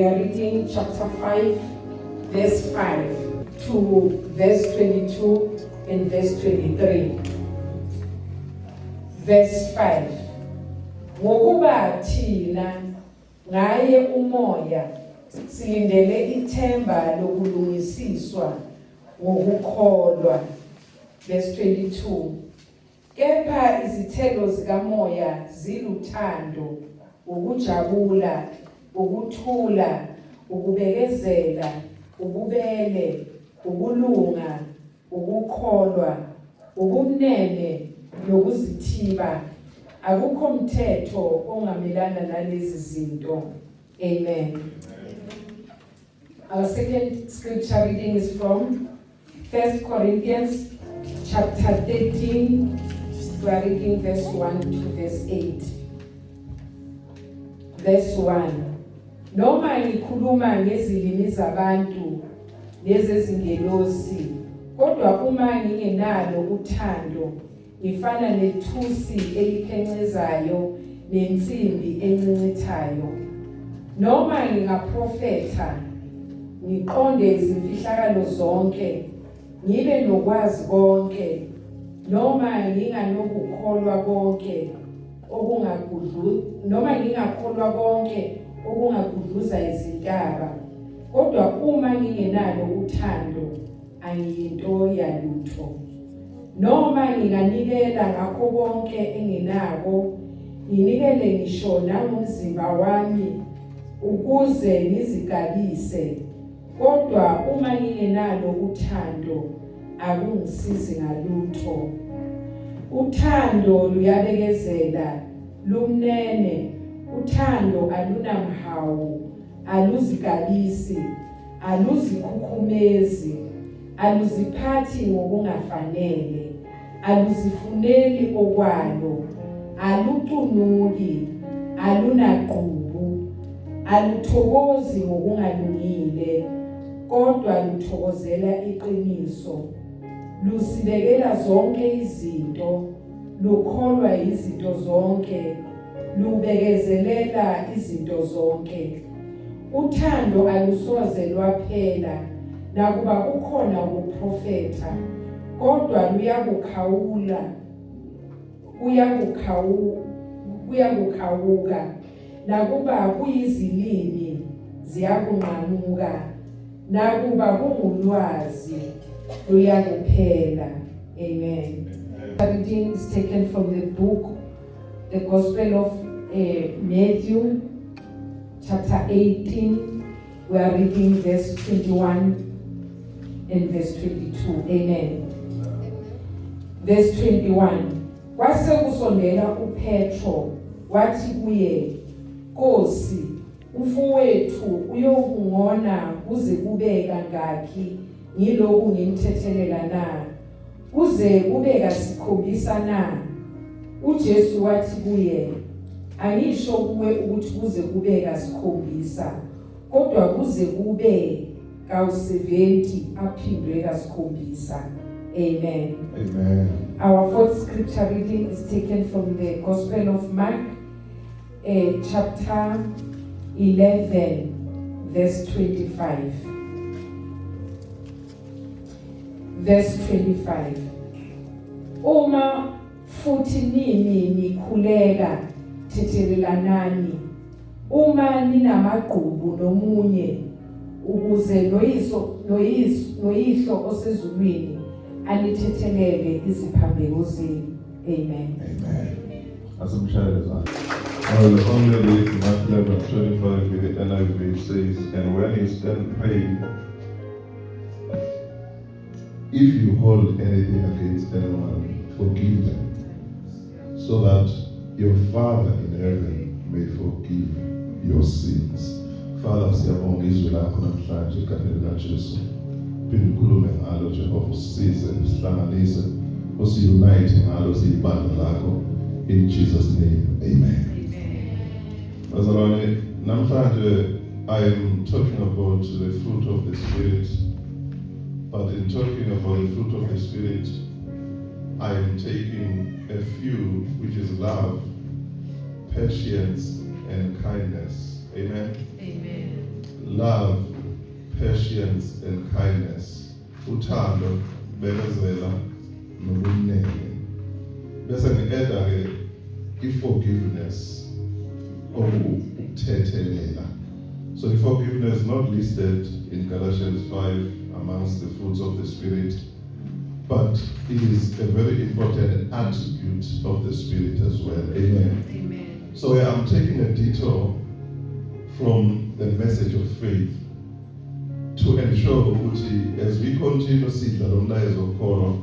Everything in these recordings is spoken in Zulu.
We are reading chapter 5, verse 5 to verse 22 and verse 23. Verse 5. Ngokuba thina ngaye umoya silindele ithemba lokulungisiswa ngokukholwa. Verse 22. Kepha izithelo zikamoya ziluthando, ukujabula, ukuthula, ukubekezela, ububele, ukulunga, ukukholwa, ubumnene nokuzithiba. Akukho mthetho ongamelana nalezi zinto. Amen. Our second scripture reading is from 1 Corinthians chapter 13. We are reading verse 1 to verse 8. Verse 1. Noma ngikhuluma ngezilimi zabantu nezezingelosi, kodwa uma ngingenalo uthando, ngifana nethusi elikhencezayo nensimbi encincithayo. Noma ngingaprofetha ngiqonde izimfihlakalo zonke, ngibe nokwazi konke, noma nginganokukholwa konke okungagudlu noma ngingakholwa konke okungagudluza izintaba, kodwa uma ngingenalo uthando angiyinto yalutho. Noma nginganikela ngakho konke enginako, nginikele ngisho nangomzimba wami ukuze ngizigabise, kodwa uma ngingenalo uthando akungisizi ngalutho. Uthando luyabekezela, lumnene, uthando alunamhawu, aluzigabisi, aluzikhukhumezi, aluziphathi ngokungafanele, aluzifuneli okwalo, alucunuki, alunagqubu, aluthokozi ngokungalungile, kodwa luthokozela iqiniso. Lusibekela zonke izinto, lukholwa izinto zonke, lubekezelela izinto zonke. Uthando alusoze lwaphela, nakuba kukhona ukuprofetha, kodwa luyakukhawula, kuyakukhawuka, nakuba kuyizilimi ziyakunqamuka, nakuba kungulwazi luyakuphela. Amen. The reading is taken from the book, the Gospel of Matthew, chapter 18. We are reading verse 21 and verse 22. Amen. Verse 21. Kwase kusondela uPetro wathi kuye, Nkosi, umfowethu uyokungona kuze kube kangaki ngiloku ngimthethelela na? Kuze kube kasikhombisa na? UJesu wathi kuye, Angisho kuwe ukuthi kuze kube kasikhombisa, kodwa kuze kube kawu-70 aphindwe kasikhombisa. Amen. Amen. Our fourth scripture reading is taken from the Gospel of Mark, chapter 11, verse 25. Verse 25. Uma futhi nini nikhuleka, thethelelanani uma ninamagqubu nomunye, ukuze noyiso noyiso noyihlo osezulwini anithethelele iziphambeko zenu. Amen. Amen. Asimshayele izandla. I will only read Mark 11:25 with the NIV says, "And when you stand praying, if you hold anything against anyone, forgive them, so that your Father in heaven may forgive your sins." Father, siyabonga izwi lakho namhlanje egameni likaJesu. Phinde ukhulume ngalo Jehova, usisize, usihlanganise, usi-unite ngalo siyibandla lakho. In Jesus' name, amen. Bazalwane, namhlanje I am talking about the fruit of the Spirit. But in talking about the fruit of the Spirit, I am taking a few, which is love, patience, and kindness. Amen. Amen. Love, patience and kindness. Uthando, bekezela nobumnene. Bese ngi-adda ke i-forgiveness, okuthethelela. So the forgiveness not listed in Galatians 5 amongst the fruits of the Spirit, but it is a very important attribute of the Spirit as well. Amen. Amen. So yeah, I'm taking a detour from the message of faith to ensure ukuthi as we continue sidla lo mlayezo wokholo,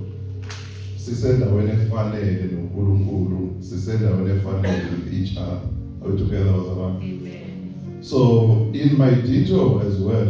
sisendaweni efanele noNkulunkulu, sisendaweni efanele with each other. Are we together, bazalwane? Amen. So in my detour as well,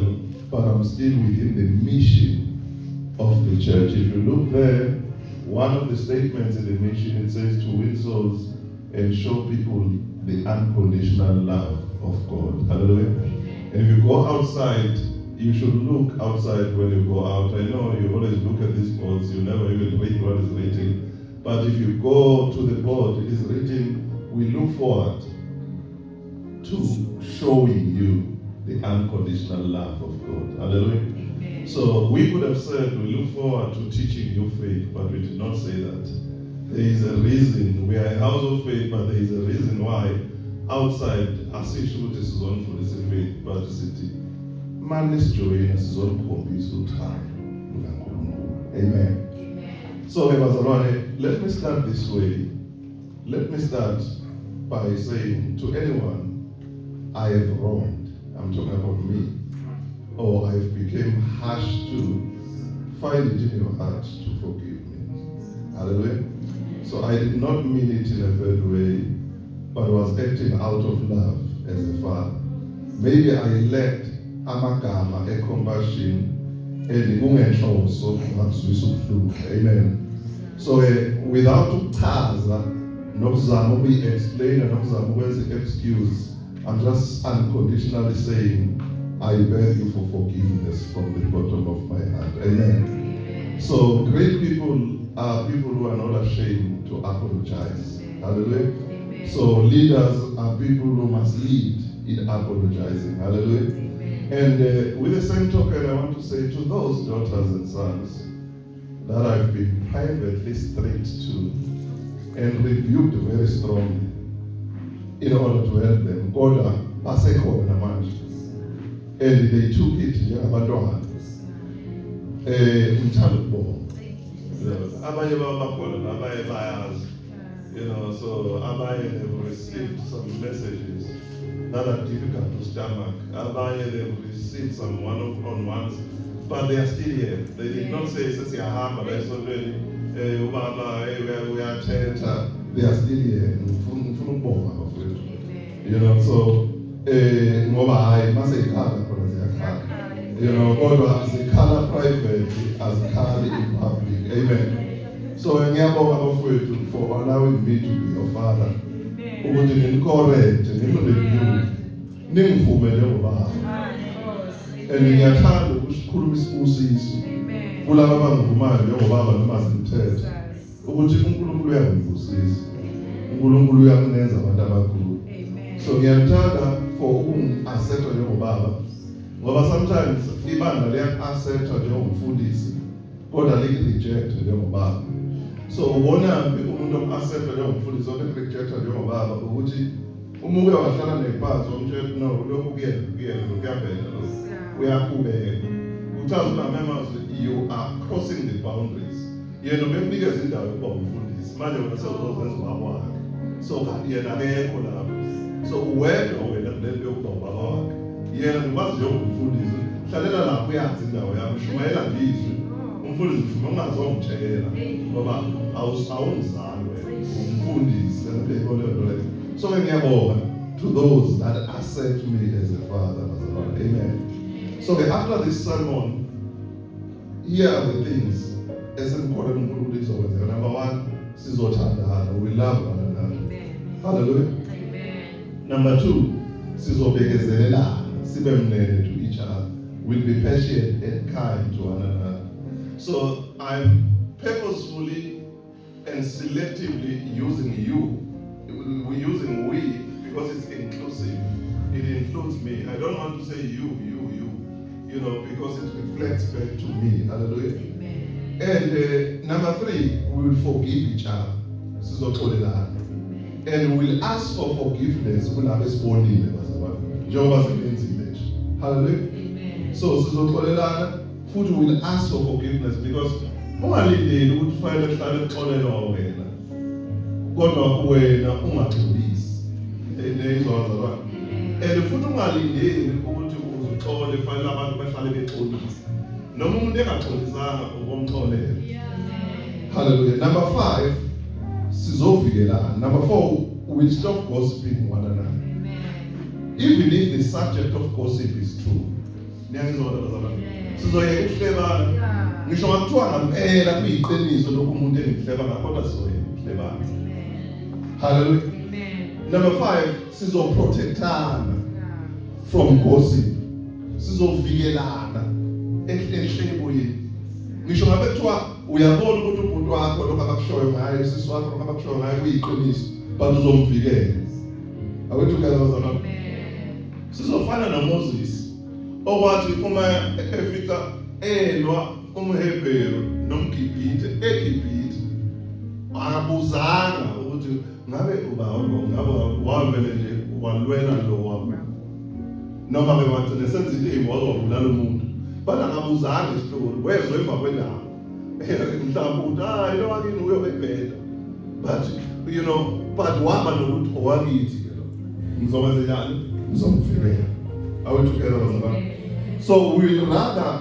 but I'm still within the mission of the church. If you look there, one of the statements in the mission, it says to win souls and show people the unconditional love of God. Hallelujah. Amen. And if you go outside, you should look outside when you go out. I know you always look at these boards, you never even read what is written. But if you go to the board, it is written, we look forward to showing you the unconditional love of God. Hallelujah. Amen. So we could have said we look forward to teaching you faith, but we did not say that. There is a reason. We are a house of faith, but there is a reason why outside asisho ukuthi sizonifundisa faith, but sithi manje sijoyina sizonikhombisa uthando lukaNkulunkulu. Amen. Amen. So ke bazalwane, let me start this way. Let me start by saying to anyone I have wronged, I'm talking about me, or I've become harsh to, find it in your heart to forgive me. Hallelujah. So I did not mean it in a bad way, but was acting out of love as a father. Maybe I lacked amagama e-compassion and kungenhloso ngakuzwisa ubuhlungu. Amen. So without ukuchaza nokuzama ukuyi-explain nokuzama ukwenza i-excuse, I'm just unconditionally saying I beg you for forgiveness from the bottom of my heart. Amen. Amen. So great people are people who are not ashamed to apologize. Hallelujah. Amen. So leaders are people who must lead in apologizing. Hallelujah. Amen. And with the same token, I want to say to those daughters and sons that I've been privately strict to and rebuked very strongly in order to help them. Kodwa basekhona namanje. And they took it njengabantwana. Ngithanda ukubonga. Abanye bakhona, abanye bayazi. So abanye, they've received some messages that are difficult to stomach. Abanye, they've received some one-on-ones, but they are still here. They did not say, sesiyahamba la esontweni, ubaba uyathetha. They are still here. Ngifuna ukubonga, bafowethu. Amen. So ngoba hayi mase ikhala khona ziyakhala. Kodwa zikhala privately, azikhali in public. Amen. So ngiyabonga, bafowethu, for allowing me to be your father. Ukuthi ngini-correct, ngini-rebuke. Ningivume njengobaba. And ngiyathanda ukusikhuluma isibusiso kulabo abangivumayo njengobaba noma zimthetho. Ukuthi uNkulunkulu uyangibusisa. uNkulunkulu uyakunenza abantu abakhulu. So ngiyathanda for ukungi-accepta njengobaba. Ngoba sometimes ibandla liyaku-accepta njengomfundisi kodwa liku-reject njengobaba. So ubona umuntu oku-accepta njengomfundisi kodwa eku-rejecta njengobaba ukuthi uma uke wahlala nephansi wamtshela, no, lokhu kuyena kuyena, lokhu kuyavela, lokhu uyakhubeka. Uchaza ukuthi ngamazwi you are crossing the boundaries. Yena ubekunikeza indawo yokuba umfundisi, manje wena sewuzozenza ubaba wakhe. So kanti yena akekho lapho. So uwedwa wena kule nto yokuba ubaba wakhe. Yena ngikwazi njengomfundisi, hlalela lapho, uyazi indawo yami, shumayela nje izwi. Umfundisi ushuma ungazongitshela ngoba awungizali wena, umfundisi leyo nto leyo. So ke ngiyabonga to those that accept me as a father, bazalwane. Amen. So ke after this sermon, here are the things esimkholelwa uNkulunkulu izokwenzeka. Number 1, sizothandana, we love one another. Hallelujah. Number 2, sizobekezelelana, sibe mnene to each other. We'll be patient and kind to one another. So I'm purposefully and selectively using you. We're using we because it's inclusive. It includes me. I don't want to say you, you, you. Because it reflects back to me. Hallelujah. Amen. And number 3, we will forgive each other. Sizoxolelana. And we'll ask for forgiveness kulabo esibonile bazalwane. Njengoba sebenzile nje. Hallelujah. Amen. So sizoxolelana futhi we'll ask for forgiveness because ungalindeli ukuthi kufanele kuhlale kuxolelwa wena. Kodwa wena ungaxolisi. Niyezwa bazalwane. Amen. And futhi ungalindeli ukuthi uzuxole fanele abantu bahlale bexolisa. Noma umuntu engaxolisanga ukomxolela. Amen. Hallelujah. Number 5, sizovikelana. Number 4, we'll stop gossiping one another. Amen. Even if the subject of gossip is true. Niyangizwa bazalwane? Amen. Sizoyeka ukuhlebana. Yeah. Ngisho ngakuthiwa ngempela kuyiqiniso lokhu umuntu engihleba ngakho kodwa sizoyeka ukuhlebana. Amen. Hallelujah. Amen. Number 5, sizoprotectana Yeah. from gossip. Sizovikelana enhlebweni. Ngisho ngabe kuthiwa uyabona ukuthi ubhuti wakho lokho abakushoyo ngaye, usisi wakho lokho abakushoyo ngaye kuyiqiniso, but uzomvikela. Are we together bazalwane? Amen. Sizofana noMoses okwathi uma efika elwa umHebheru nomGibhithe eGibhithe akabuzanga ukuthi ngabe uba ngabe wavele nje walwela lo wabo noma ke wagcina senza into embi wazobulala umuntu bana akabuzanga isitori wezwa emva kwendaba mhlawumbe ukuthi hayi lo wakini uyobebheda but but waba nokuthi owakithi ke lo ngizokwenza njani ngizomvikela. Are we together bazalwane? So we will rather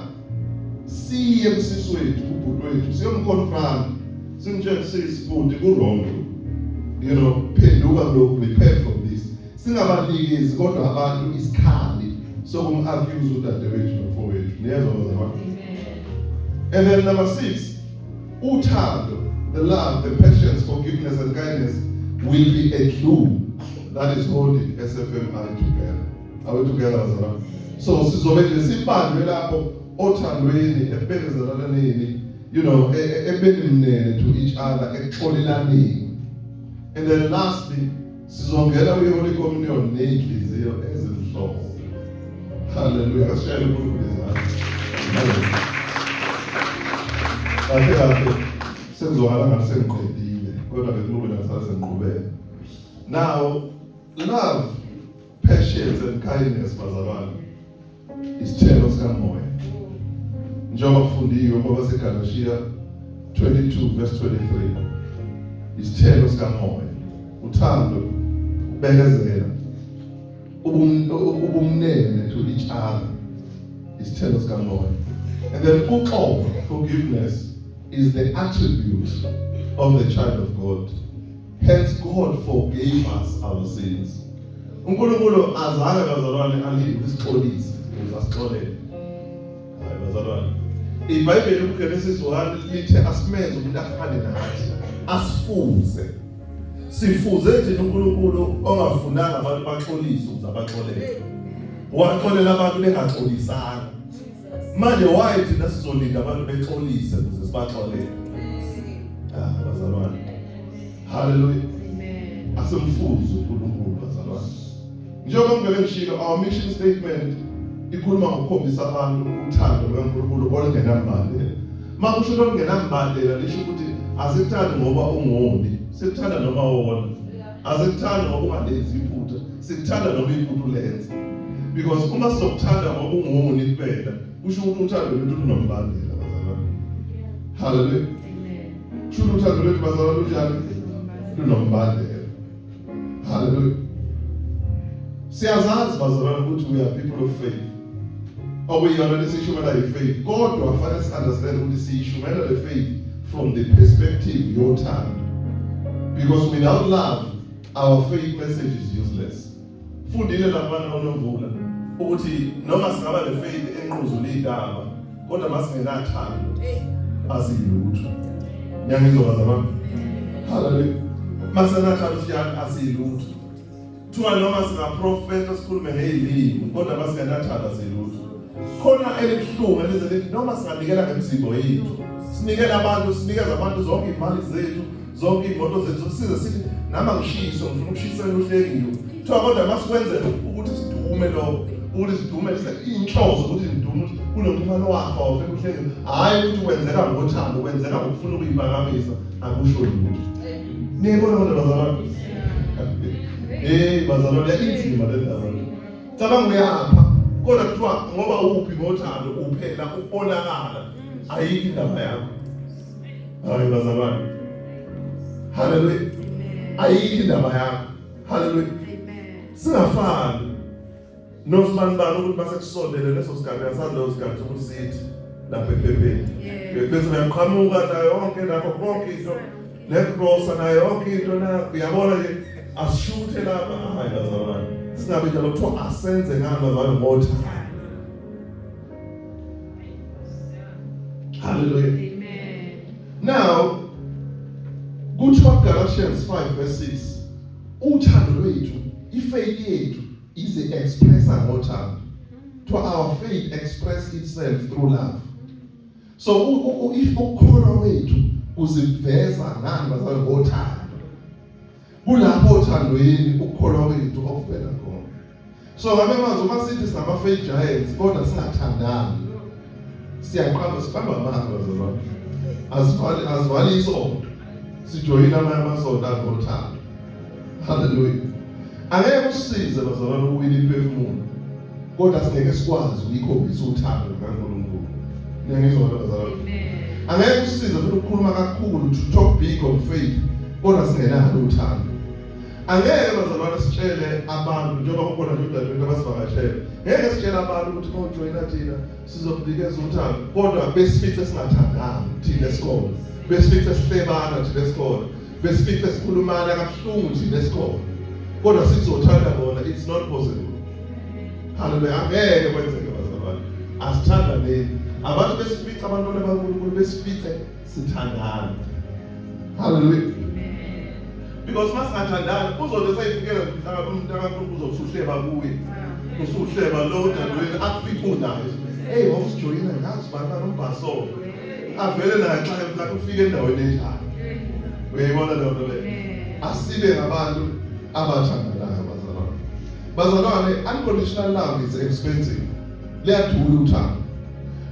siye kusisi wethu ubhuti wethu siyomconfront simtshele sisi bhuti ku-wrong phenduka kulokhu, repent from this. Singabanikezi kodwa abantu isikhali sokum-accuse udadewethu nomfowethu. Niyezwa bazalwane? Amen. And then number 6, uthando, the love, the patience, forgiveness and kindness will be a glue that is holding SFMI together. Are we together bazalwane? So sizobe nje sibanjwe lapho othandweni, ekubekezelaneni, ebeni mnene to each other, ekuxolelaneni. And then lastly, sizongena kwi-Holy Communion ney'nhliziyo ezimhlophe. Hallelujah. Asishayele uNkulunkulu izandla. Hallelujah. Kahle kahle sekuzwakala ngathi sengiqedile kodwa ke kulungile ngisase ngiqhubeka. Now, love, patience and kindness bazalwane isithelo sikamoya. Njengoba kufundiwe ngoba seGalashiya 22 verse 23. Isithelo sikamoya, uthando, ukubekezela, ubumnene to each other. Isithelo sikamoya. And then uxolo, forgiveness is the attribute of the child of God. Hence God forgave us our sins. uNkulunkulu azange bazalwane alinde isixolise ukuze asixolele. Hayi bazalwane. iBhayibheli kuGenesis 1 lithe asimenze umuntu afane nathi, asifuze. Sifuze thina uNkulunkulu ongafunanga abantu baxolise ukuze abaxolele. Waxolela abantu bengaxolisanga. Manje why thina sizolinda abantu bexolise ukuze sibaxolele? Ah bazalwane. Hallelujah. Amen. Asimfuze uNkulunkulu bazalwane. Njengoba ngivele ngishilo, our mission statement ikhuluma ngokukhombisa abantu uthando lwaNkulunkulu olungenambandela. Makusho olungenambandela lisho ukuthi asikuthandi ngoba ungoni, sikuthanda noma wona. Asikuthandi ngoba ungalenzi iphutha, sikuthanda noma iphutha ulenza. Because uma sizokuthanda ngoba ungoni kuphela, kusho ukuthi uthando lwethu lunombandela bazalwane. Hallelujah. Amen. Kusho ukuthi uthando lwethu bazalwane lunjani? Lunombandela. Hallelujah. Siyazazi bazalwane ukuthi we are people of faith. Okuyiyona lesishumela yi-faith. Kodwa fanele si-understand ukuthi siyishumela le faith from the perspective yothando. Because without love, our faith message is useless. Fundile laphana onomvula ukuthi noma singaba le faith enquzula idaba kodwa masingenathando asiyilutho. Niyangizwa bazalwane? Hallelujah. Masenathando siyani asiyilutho. Kuthiwa noma singaprofeta sikhulume ngezilimi kodwa masingenathando asiyilutho. Khona elibuhlungu elize lithi noma singanikela ngemizimba yethu, sinikela abantu, sinikeza abantu zonke imali zethu, zonke imoto zethu, size sithi nama ngishiso ngifuna ukushisela uHlengiwe. Kuthiwa kodwa masikwenzela ukuthi sidume lokho, ukuthi sidume inhloso ukuthi nidume ukuthi Kunoxhumano wafa wafela uhlezi. Hayi ukuthi kwenzeka ngothando, kwenzeka ngokufuna ukuyiphakamisa, akusho lutho. Niyayibona kodwa bazalwane? Hey bazalwane, inzima le ndaba. Cabanga uyapha kodwa kuthiwa ngoba uphi ngothando uphela ubonakala ayikho indaba yakho. Hayi bazalwane. Haleluya. Ayikho indaba yakho. Haleluya. Singafani. Nosibanibani ukuthi mase kusondele leso sigaba uyasazi leso sigaba sokuthi sithi lapha ephepheni. Bese uyaqhamuka nayo yonke nakho konke into negrosa nayo yonke into na uyabona nje asishuthe lapha. Hayi bazalwane, singabe njalo kuthiwa asenze ngani bazalwane ngothando. Hallelujah. Amen. Now kuthiwa Galatians 5 verse 6 uthando lwethu, ifaith yethu ize expressa ngothando. To our faith express itself through love. So if ukukholwa kwethu kuziveza ngani bazalwane? Ngothando. Kulapho othandweni ukukholwa kwethu okuvela khona. So ngabe manje uma sithi singama faith giants kodwa singathandani, siyaqamba siqamba amanga bazalwane. Azivali azivali isonto, sijoyina amanye amasonto angothando. Haleluya. Angeke usisize bazalwane ukuwina imphefumulo kodwa singeke sikwazi ukuyikhombisa uthando lukaNkulunkulu. Niyangizwa bazalwane? Angeke usisize futhi ukukhuluma kakhulu, to talk big on faith, kodwa singenalo uthando. Angeke bazalwane sitshele abantu njengoba kukhona nje udadewethu abasivakashele, ngeke sitshele abantu ukuthi uma ujoyina thina sizokunikeza uthando, kodwa besifice singathandani thina esikhona, besifice sihlebana thina esikhona, besifice sikhulumana kabuhlungu thina esikhona, kodwa sizothanda bona. It's not possible. Haleluya. Angeke kwenzeke bazalwane. Asithandaneni. Abantu besifice, abantwana baNkulunkulu besifice sithandana. Haleluya. Because masingathandani uzothi seyifikela umuntu kaNkulunkulu uzothi uhleba kuye, usuhleba lo dadewenu akufice unaye. Hey, wawusijoyina ngazi bani umbhaso avele naye xa lapho ufike endaweni enjani. Uyayibona leyo nto leyo? Asibe ngabantu abathandanayo bazalwane. Bazalwane, unconditional love is expensive. Liyadula uthando,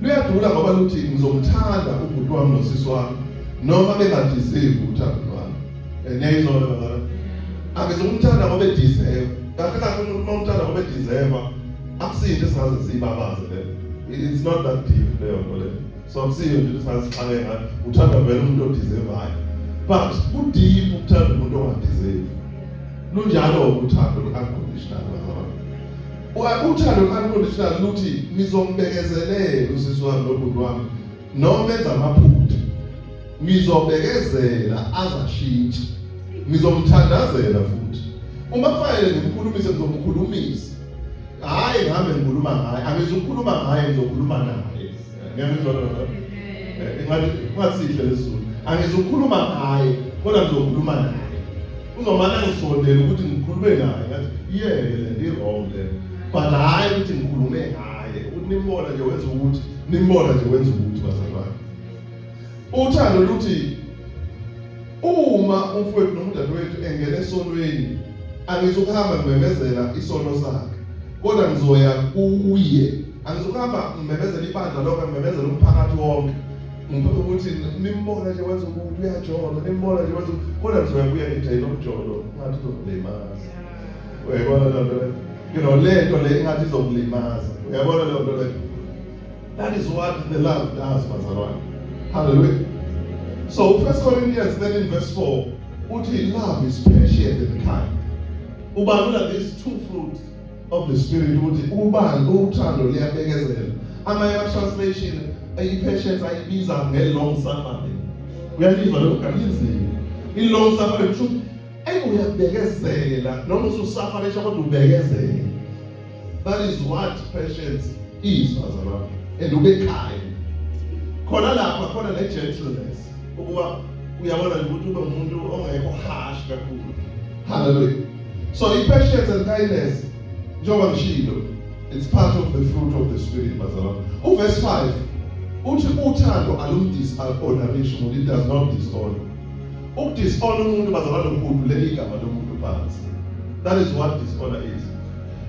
luyadula ngoba luthi ngizomthanda ubhuti wami nosisi wami noma bengadeserve uthando lwami. Niyayizwa bazalwane? Angizumthanda ngoba edeserve. Kahle kahle umuntu uma umthanda ngoba edeserve, akusinto esingaze siyibabaze leyo. It's not that deep leyo nto leyo. So akusiyo nje ukuthi singazixake ngayo, uthanda vele umuntu odeservayo, but kudeep ukuthanda umuntu ongadeserve. Lunjalo uthando lu-unconditional bazalwane. Uthando lu-unconditional luthi ngizombekezelela usisi wami nobhuti wami noma enza amaphutha, ngizobekezela azashintshe, ngizomthandazela futhi uma kufanele ngimkhulumise ngizomkhulumisa. Hhayi ngihambe ngikhuluma ngaye, angizukukhuluma ngaye, ngizokhuluma naye. Ngiyangizwa lokho? Ingathi kungasihle lesizulu. Angizukukhuluma ngaye kodwa ngizokhuluma naye. Uzomane ngisondele ukuthi ngikhulume naye ngathi iyeke le nto, i-wrong le, but hhayi ukuthi ngikhulume ngaye ukuthi nimbona nje wenza ukuthi, nimbona nje wenza ukuthi. Bazalwane, uthando luthi uma umfowethu noma udadewethu engena esonweni, angizukuhamba ngimemezela isono sakhe kodwa ngizoya kuye. Angizukuhamba ngimemezela ibandla lonke, ngimemezela umphakathi wonke ukuthi nimbona nje wenza ukuthi uyajola, nimbona nje wenza, kodwa ngizoya kuye ngithi lo mjolo ngathi uzokulimaza. Uyayibona leyo nto leyo? Le nto le ingathi izokulimaza. Uyayibona leyo nto leyo? That is what the love does bazalwane. Hallelujah. So 1 Corinthians 13 verse 4 uthi love is patient and kind. Ubalula these two fruits of the spirit ukuthi ubani uthando liyabekezela. Amanye ama-translation i-patience ayibiza nge-long suffering. Uyalizwa lokho gama linzima. I-long suffering kusho ukuthi eyi uyabekezela noma ususufferisha kodwa ubekezela. That is what patience is bazalwane. And ube kind. Khona lapha khona ne-gentleness ukuba uyabona nje ukuthi ube umuntu ongekho harsh kakhulu. Hallelujah. So i-patience and kindness, njengoba ngishilo, it's part of the fruit of the spirit bazalwane. Uverse 5 uthi uthando alumdishonorisha umuntu, it does not dishonor. Ukudishonor umuntu bazalwane ukuhudulela igama lomuntu phansi. That is what dishonor is.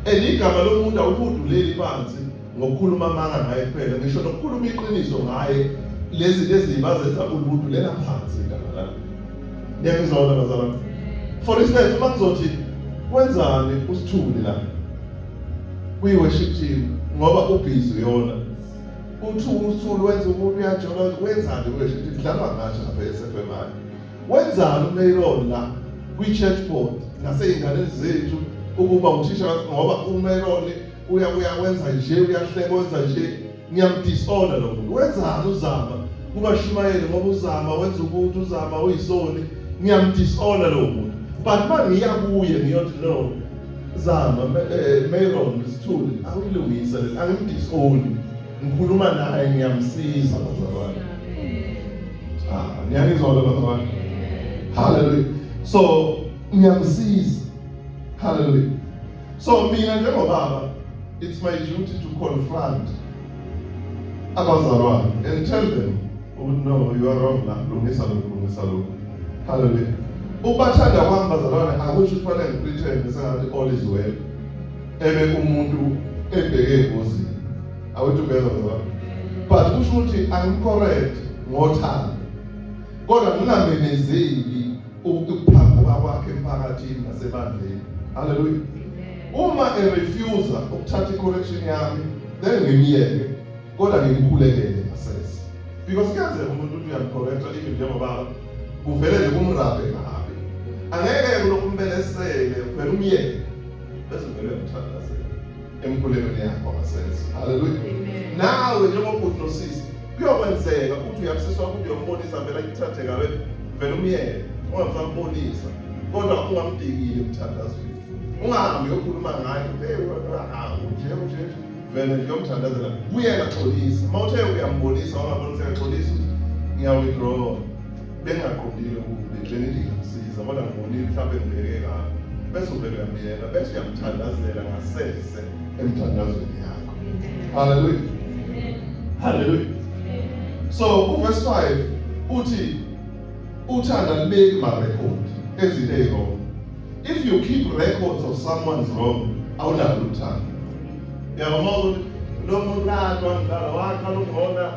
And igama lomuntu awuhuduleli phansi. Ngokukhuluma amanga ngaye kuphela, ngisho nokukhuluma iqiniso ngaye, lezi lezi bazenza uluntu lela phansi indaba la. Niyangizona bazalwane? For instance, uma ngizothi wenzani usithuli la kwi-worship team ngoba ubhizi uyona, uthi usithuli wenza umuntu uyajola, wenzani kwi-worship team, dlalwa ngathi lapha e-SFMI. Wenzani uMayron la kwi-church board nasey'nganeni zethu ukuba uthisha, ngoba uMayron uya uyawenza nje, uyahleka, wenza nje, ngiyamdisona lo muntu. Wenzani uzama kubashumayeli, ngoba uzama wenza ukuthi uzama uyisoni, ngiyamdisona lo muntu. But uma ngiya kuye ngiyothi no, zama Mayron Sithuli awuyilungisa le, angimdisoni, ngikhuluma naye, ngiyamsiza bazalwane. Ah, niyangizwa bazalwane? Hallelujah. So ngiyamsiza. Hallelujah. So mina njengobaba, it's my duty to confront abazalwane and tell them ukuthi no, you are wrong la, lungisa lokhu, lungisa lokhu. Hallelujah. Ukubathanda kwami bazalwane akusho ukuthi kufanele ngipretend sengathi all is well, ebe umuntu ebheke engozini. Are we together bazalwane? But kusho ukuthi angimcorrect ngothando, kodwa ngingamemezeli ukuphambuka kwakhe emphakathini nasebandleni. Hallelujah. Uma erefuse ukuthatha i-correction yami, then ngimyeke, kodwa ngimkhulekele ngasese, because kuyenzeka umuntu uthi uyamcorrecta even njengobaba, kuvele nje kumrabhe kabi, angeke kulokhu umbelesele, vele umyeke bese vele uyamthandazela emkhulekweni yakho ngasese. Hallelujah. Nawe njengobhuti nosisi, kuyokwenzeka uthi uyamsiswa ukuthi uyombonisa, vele akuthathe kabe, vele umyeke, ungamsambonisa, kodwa ungamdikile emthandazweni, ungahambi uyokhuluma ngaye, hey unje unje, vele nje uyomthandazela, buyela xolisa. Uma uthe uyambonisa wangaboniseka, xolisa ukuthi ngiya-withdraw, bengingaqondile kubi, bengithi ngiyamsiza kodwa ngibonile mhlawumbe ngibeke kabi, bese uvele uyamyeka, bese uyamthandazela ngasese emthandazweni yakho. Hallelujah, hallelujah. So uverse 5 uthi uthando alibeki ma-record ezinto eziwrong. If you keep records of someone's wrong, awunalo uthando. Yabo, uma uzothi lo muntu kade wangidlala, waqala ukungona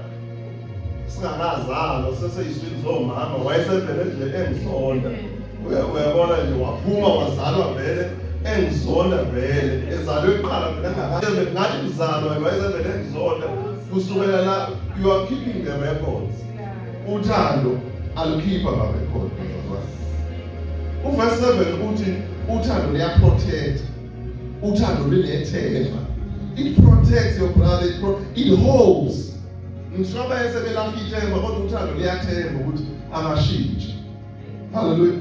singakazalwa, seseyiswini zomama, wayesevele nje engizonda. Uyabona nje, waphuma wazalwa vele engizonda, vele ezalwe kuqala mina ngingakaze ngathi ngizalwa, wayesevele engizonda kusukela la. You are keeping the records. Uthando alukhipha ama-record. Uverse 7 uthi uthando liyaprotect, uthando linethemba. It protects your brother, it hopes. Ngisho abaye sebelahla ithemba, kodwa uthando liyathemba ukuthi angashintsha. Hallelujah.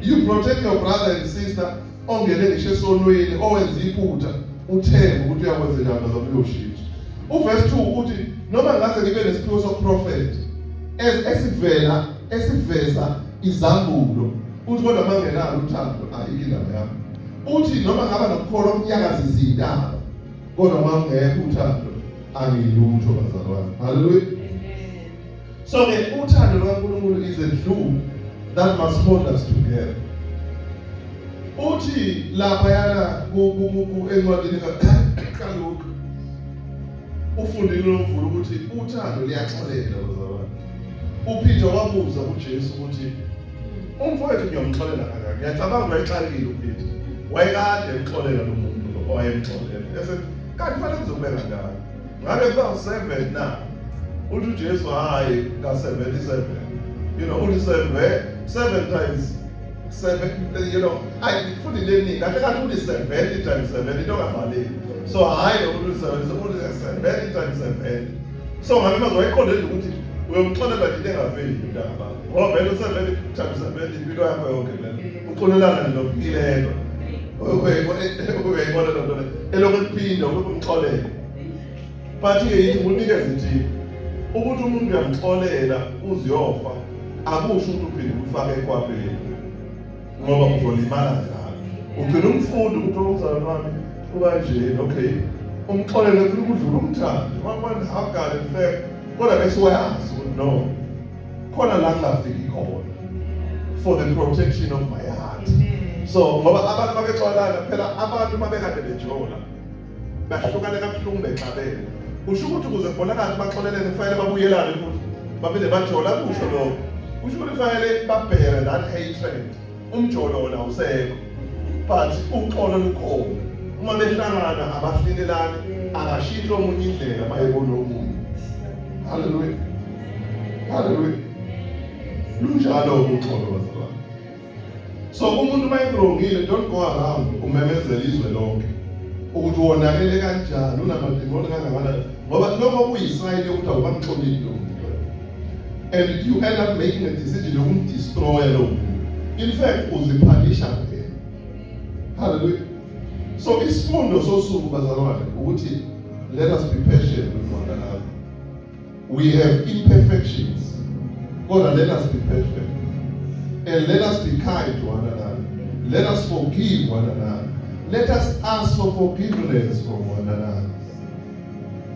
You protect your brother and sister ongene ngisho esonweni, owenza iphutha, uthemba ukuthi uyakwenza njani bazalwane, uyoshintsha. Uverse 2 uthi noma ngaze ngibe nesiphiwo sokuprofetha esivela esiveza izambulo, uthi kodwa mangenalo uthando, ayikho indaba yami. Uthi noma ngaba nokukholwa okunyakazisa izintaba, kodwa mangekho uthando, angilutho bazalwane. Hallelujah. So ke uthando lukaNkulunkulu is a glue that must hold us together. Uthi lapha yana ku encwadini kaLuka, ufundile lomvulo ukuthi uthando liyaxolela bazalwane. UPeter wabuza kuJesu ukuthi umfowethu ngiyomxolela kangaka. Ngiyacabanga wayexakile uPeter, wayekade emxolela lo muntu lo owayemxolela, esethi kanti kufanele kuzobe kangaka, ngabe kuba u-7 na? Uthi uJesu hayi, ka-77, uthi 7 times 7, ayi futhi leningi kahle kahle, uthi 70 times 7, into ongabaleki. So hhayi nokuthi uthi 7, uthi 70 times 7. So ngabe mazwi wayiqonde nje ukuthi uyomxolela nje into engafeli mntaka, ngoba vele u-70 times 70 impilo yakho yonke lena uxolelana nje nofikilelo. Uyayibona loo nto le elokhu ekuphinda ukuthi umxolele? But-ke yithi ngunikeze ithiphu ukuthi umuntu uyamxolela uziyofa, akusho ukuthi uphinde umfake ekwabeni, ngoba uzolimala njalo. Ugcina umfundi ukuthi umzalwane wami ukanjeni, okay, umxolele funa ukudlula umthando wabani in fact, kodwa bese uyazi ukuthi no, khona la ngingafiki khona for the protection of my heart. So ngoba abantu babexolana phela, abantu babekade bejola. Bahlukane kabuhlungu bexabene. Kusho ukuthi ukuze kubonakale ukuthi baxolelene kufanele babuyelane futhi baphinde bajola, kusho lokho. Kusho ukuthi kufanele babhere that hatred. Umjolo wona awusekho. But uxolo lukhona. Uma behlangana abahlelelani, akashintshi omunye indlela bayebona omunye. Hallelujah. Hallelujah. Lunjalo uxolo bazalwane. So umuntu uma ekurongile, don't go around umemezela izwe lonke ukuthi wonakele kanjani, unamadimoni kangakanani, ngoba lokho kuyisayini yokuthi awukamxoleli lo muntu, and you end up making a decision yokumdestroya lo muntu. In fact, uziphanisha wena. Hallelujah. So isifundo sosuku bazalwane ukuthi let us be patient with one another. We have imperfections, kodwa let us be perfect and let us be kind to one another. Let us forgive one another. Let us ask for forgiveness from one another.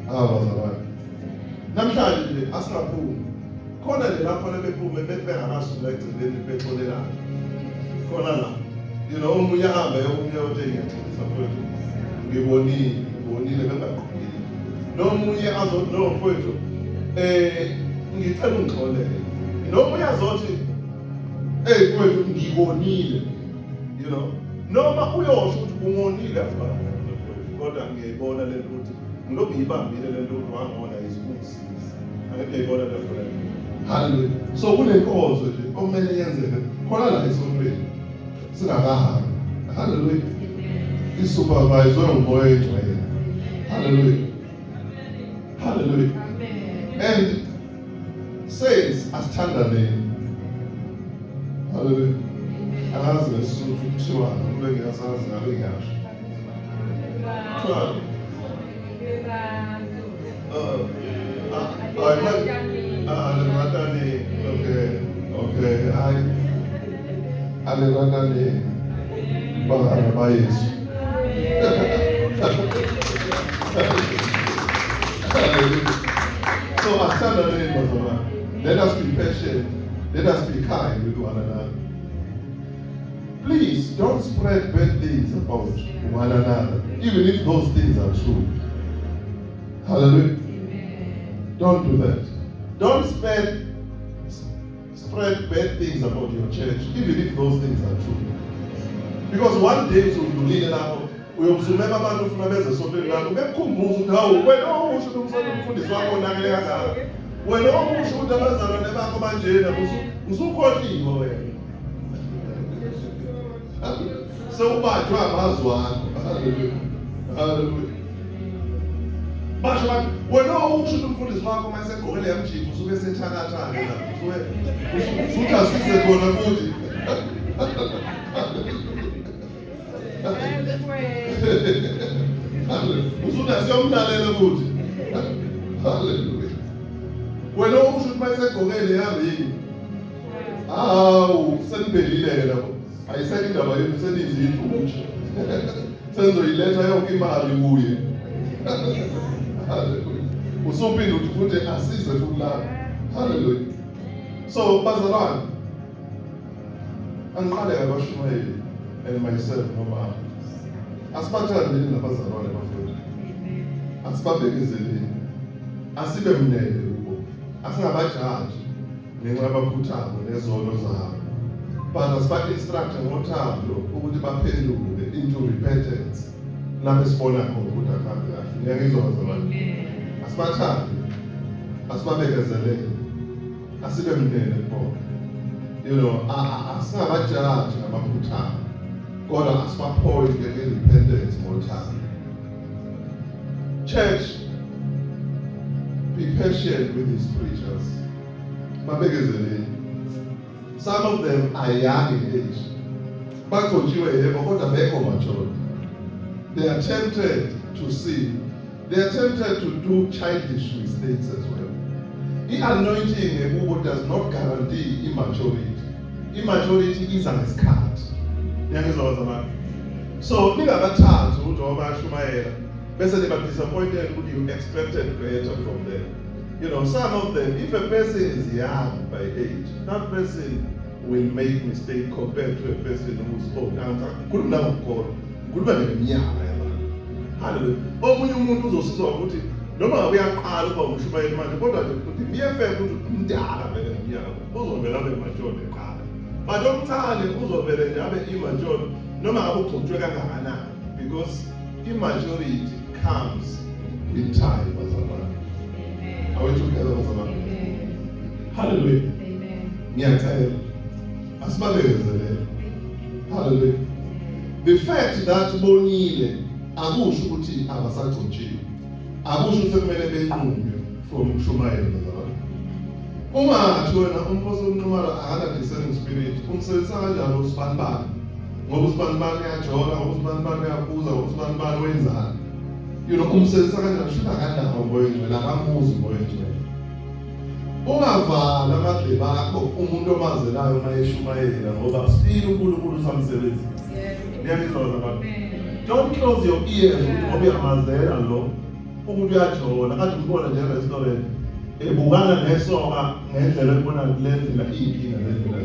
Ah, bazalwane, namhlanje nje asingaphumi khona nje lapho fanele bephume bethi bengakasuki la egcineni bexolelana khona la, omunye ahambe omunye othi ngiyaxolisa mfowethu, ngibonile, ngibonile bengaqondile, nomunye azothi no mfowethu, ngicela ungixolele, nomunye azothi hey mfowethu, ngibonile, noma uyosho ukuthi ungonile, yazi ba mfowethu, kodwa ngiyayibona lento ukuthi ngilokhu ngiyibambile lento ukuthi wangona izikungisiza, angeke ngiyayibona le nto leyo. Hallelujah. So kunenkonzo nje okumele yenzeke khona la esontweni singakahambi. Hallelujah. Isuperviswe nguMoya oyiNgcwele. Hallelujah. Hallelujah. And saints, asithandaneni. Hallelujah. Angazi ngeSisuthu kuthiwani, kube ngiyasazi ngabe ngiyasho. Kuthiwani? Ah, aleratane. Okay. Hayi. Aleratane. Bangani ba Yesu. Hallelujah. So asithandaneni bazalwane. Let us be patient. Let us be kind with one another. Please don't spread bad things about one another, even if those things are true. Hallelujah. Don't do that. Don't spread bad things about your church, even if those things are true. Because one day uzodlulile lapho uyobuzumema abantu ufuna beze esontweni lakho bekukhumbuza ukuthi hawu wena owusho ukuthi umfundisi wakho onakele kangaka, wena owusho ukuthi abazalwane bakho banjena, usukhohliwe wena, sewubanjwa amazwi akho. Hallelujah. Hallelujah. Basho bathi wena owusho ukuthi umfundisi wakho uma esegqokele yamjipha usuke esethakathaka lapho, usuke usuthi asize khona futhi. Usuthi asiyomlalela futhi. Hallelujah. Wena usho ukuthi uma esegqokele yaringi, hawu, seniphelile-ke lapho, ayisekho indaba yenu, seniziyintuthu, senizoyiletha yonke imali kuye. Hallelujah. Usuphinde uthi futhi asize futhi lapho. Hallelujah. So bazalwane, angiqale ngabashumayeli and myself noma asibathandeni nabazalwane bafowethu, asibabekezeleni, asibe mnene kubo, asingabajaji ngenxa yamaphutha abo nezono zabo, but asiba-instructe ngothando ukuthi baphenduke into repentance lapho esibona khona ukuthi akuhambi kahle. Ngiyangizwa bazalwane? Asibathande, asibabekezelele, asibe mnene kubona, asingabajaji ngamaphutha abo, kodwa asibaphointe nge-repentance ngothando. Church, be patient with these preachers. Babekezeleni. Some of them are young in age, bagcotshiwe yebo, kodwa bekho mature. They are tempted to sin. They are tempted to do childish mistakes as well. I-anointing ekubo does not guarantee immaturity. Immaturity iza ngesikhathi. Ngiyangizwa bazalwane? So ningabathathi ukuthi ngoba bayashumayela bese niba disappointed ukuthi you expected better from them. Some of them, if a person is young by age, that person will make mistake compared to a person who's old. Ngikhuluma nangokukholwa, ngikhuluma neminyaka yabantu. Haleluya. Omunye umuntu uzosizwa ukuthi noma ngabe uyaqala ukuba umshumayeli manje, kodwa nje ukuthi niyefeka ukuthi umdala vele ngeminyaka, uzovele abe mature eqala. But omncane uzovele nje abe immature noma ngabe ugcotshwe kangakanani, because immaturity comes with time, bazalwane. Are we together, bazalwane? Hallelujah. Amen. Ngiyacela asibabekezelele. Hallelujah. The fact that bonile akusho ukuthi abasagcotshiwe, akusho ukuthi sekumele benqunywe from ukushumayela, bazalwane. Ungathi wena umpostoli uNxumalo akana discerning spirit, umsebenzisa kanjani usibanibani? Ngoba usibanibani uyajola, ngoba usibanibani uyaphuza, ngoba usibanibani wenzani? Umsebenzisa kanjani? Shuthi akanawo uMoya oNgcwele, akamuzi uMoya oNgcwele. Ungavala amadlebe akho umuntu omazelayo uma eshumayela, ngoba still uNkulunkulu usamsebenzisa. Niyangizwa, bazalwane? Don't close your ears ukuthi ngoba uyamazela lo ukuthi uyajola, kade umbona nje e-restaurant ebukana nesoka ngendlela ebona kule ndlela iyinkinga, le ndlela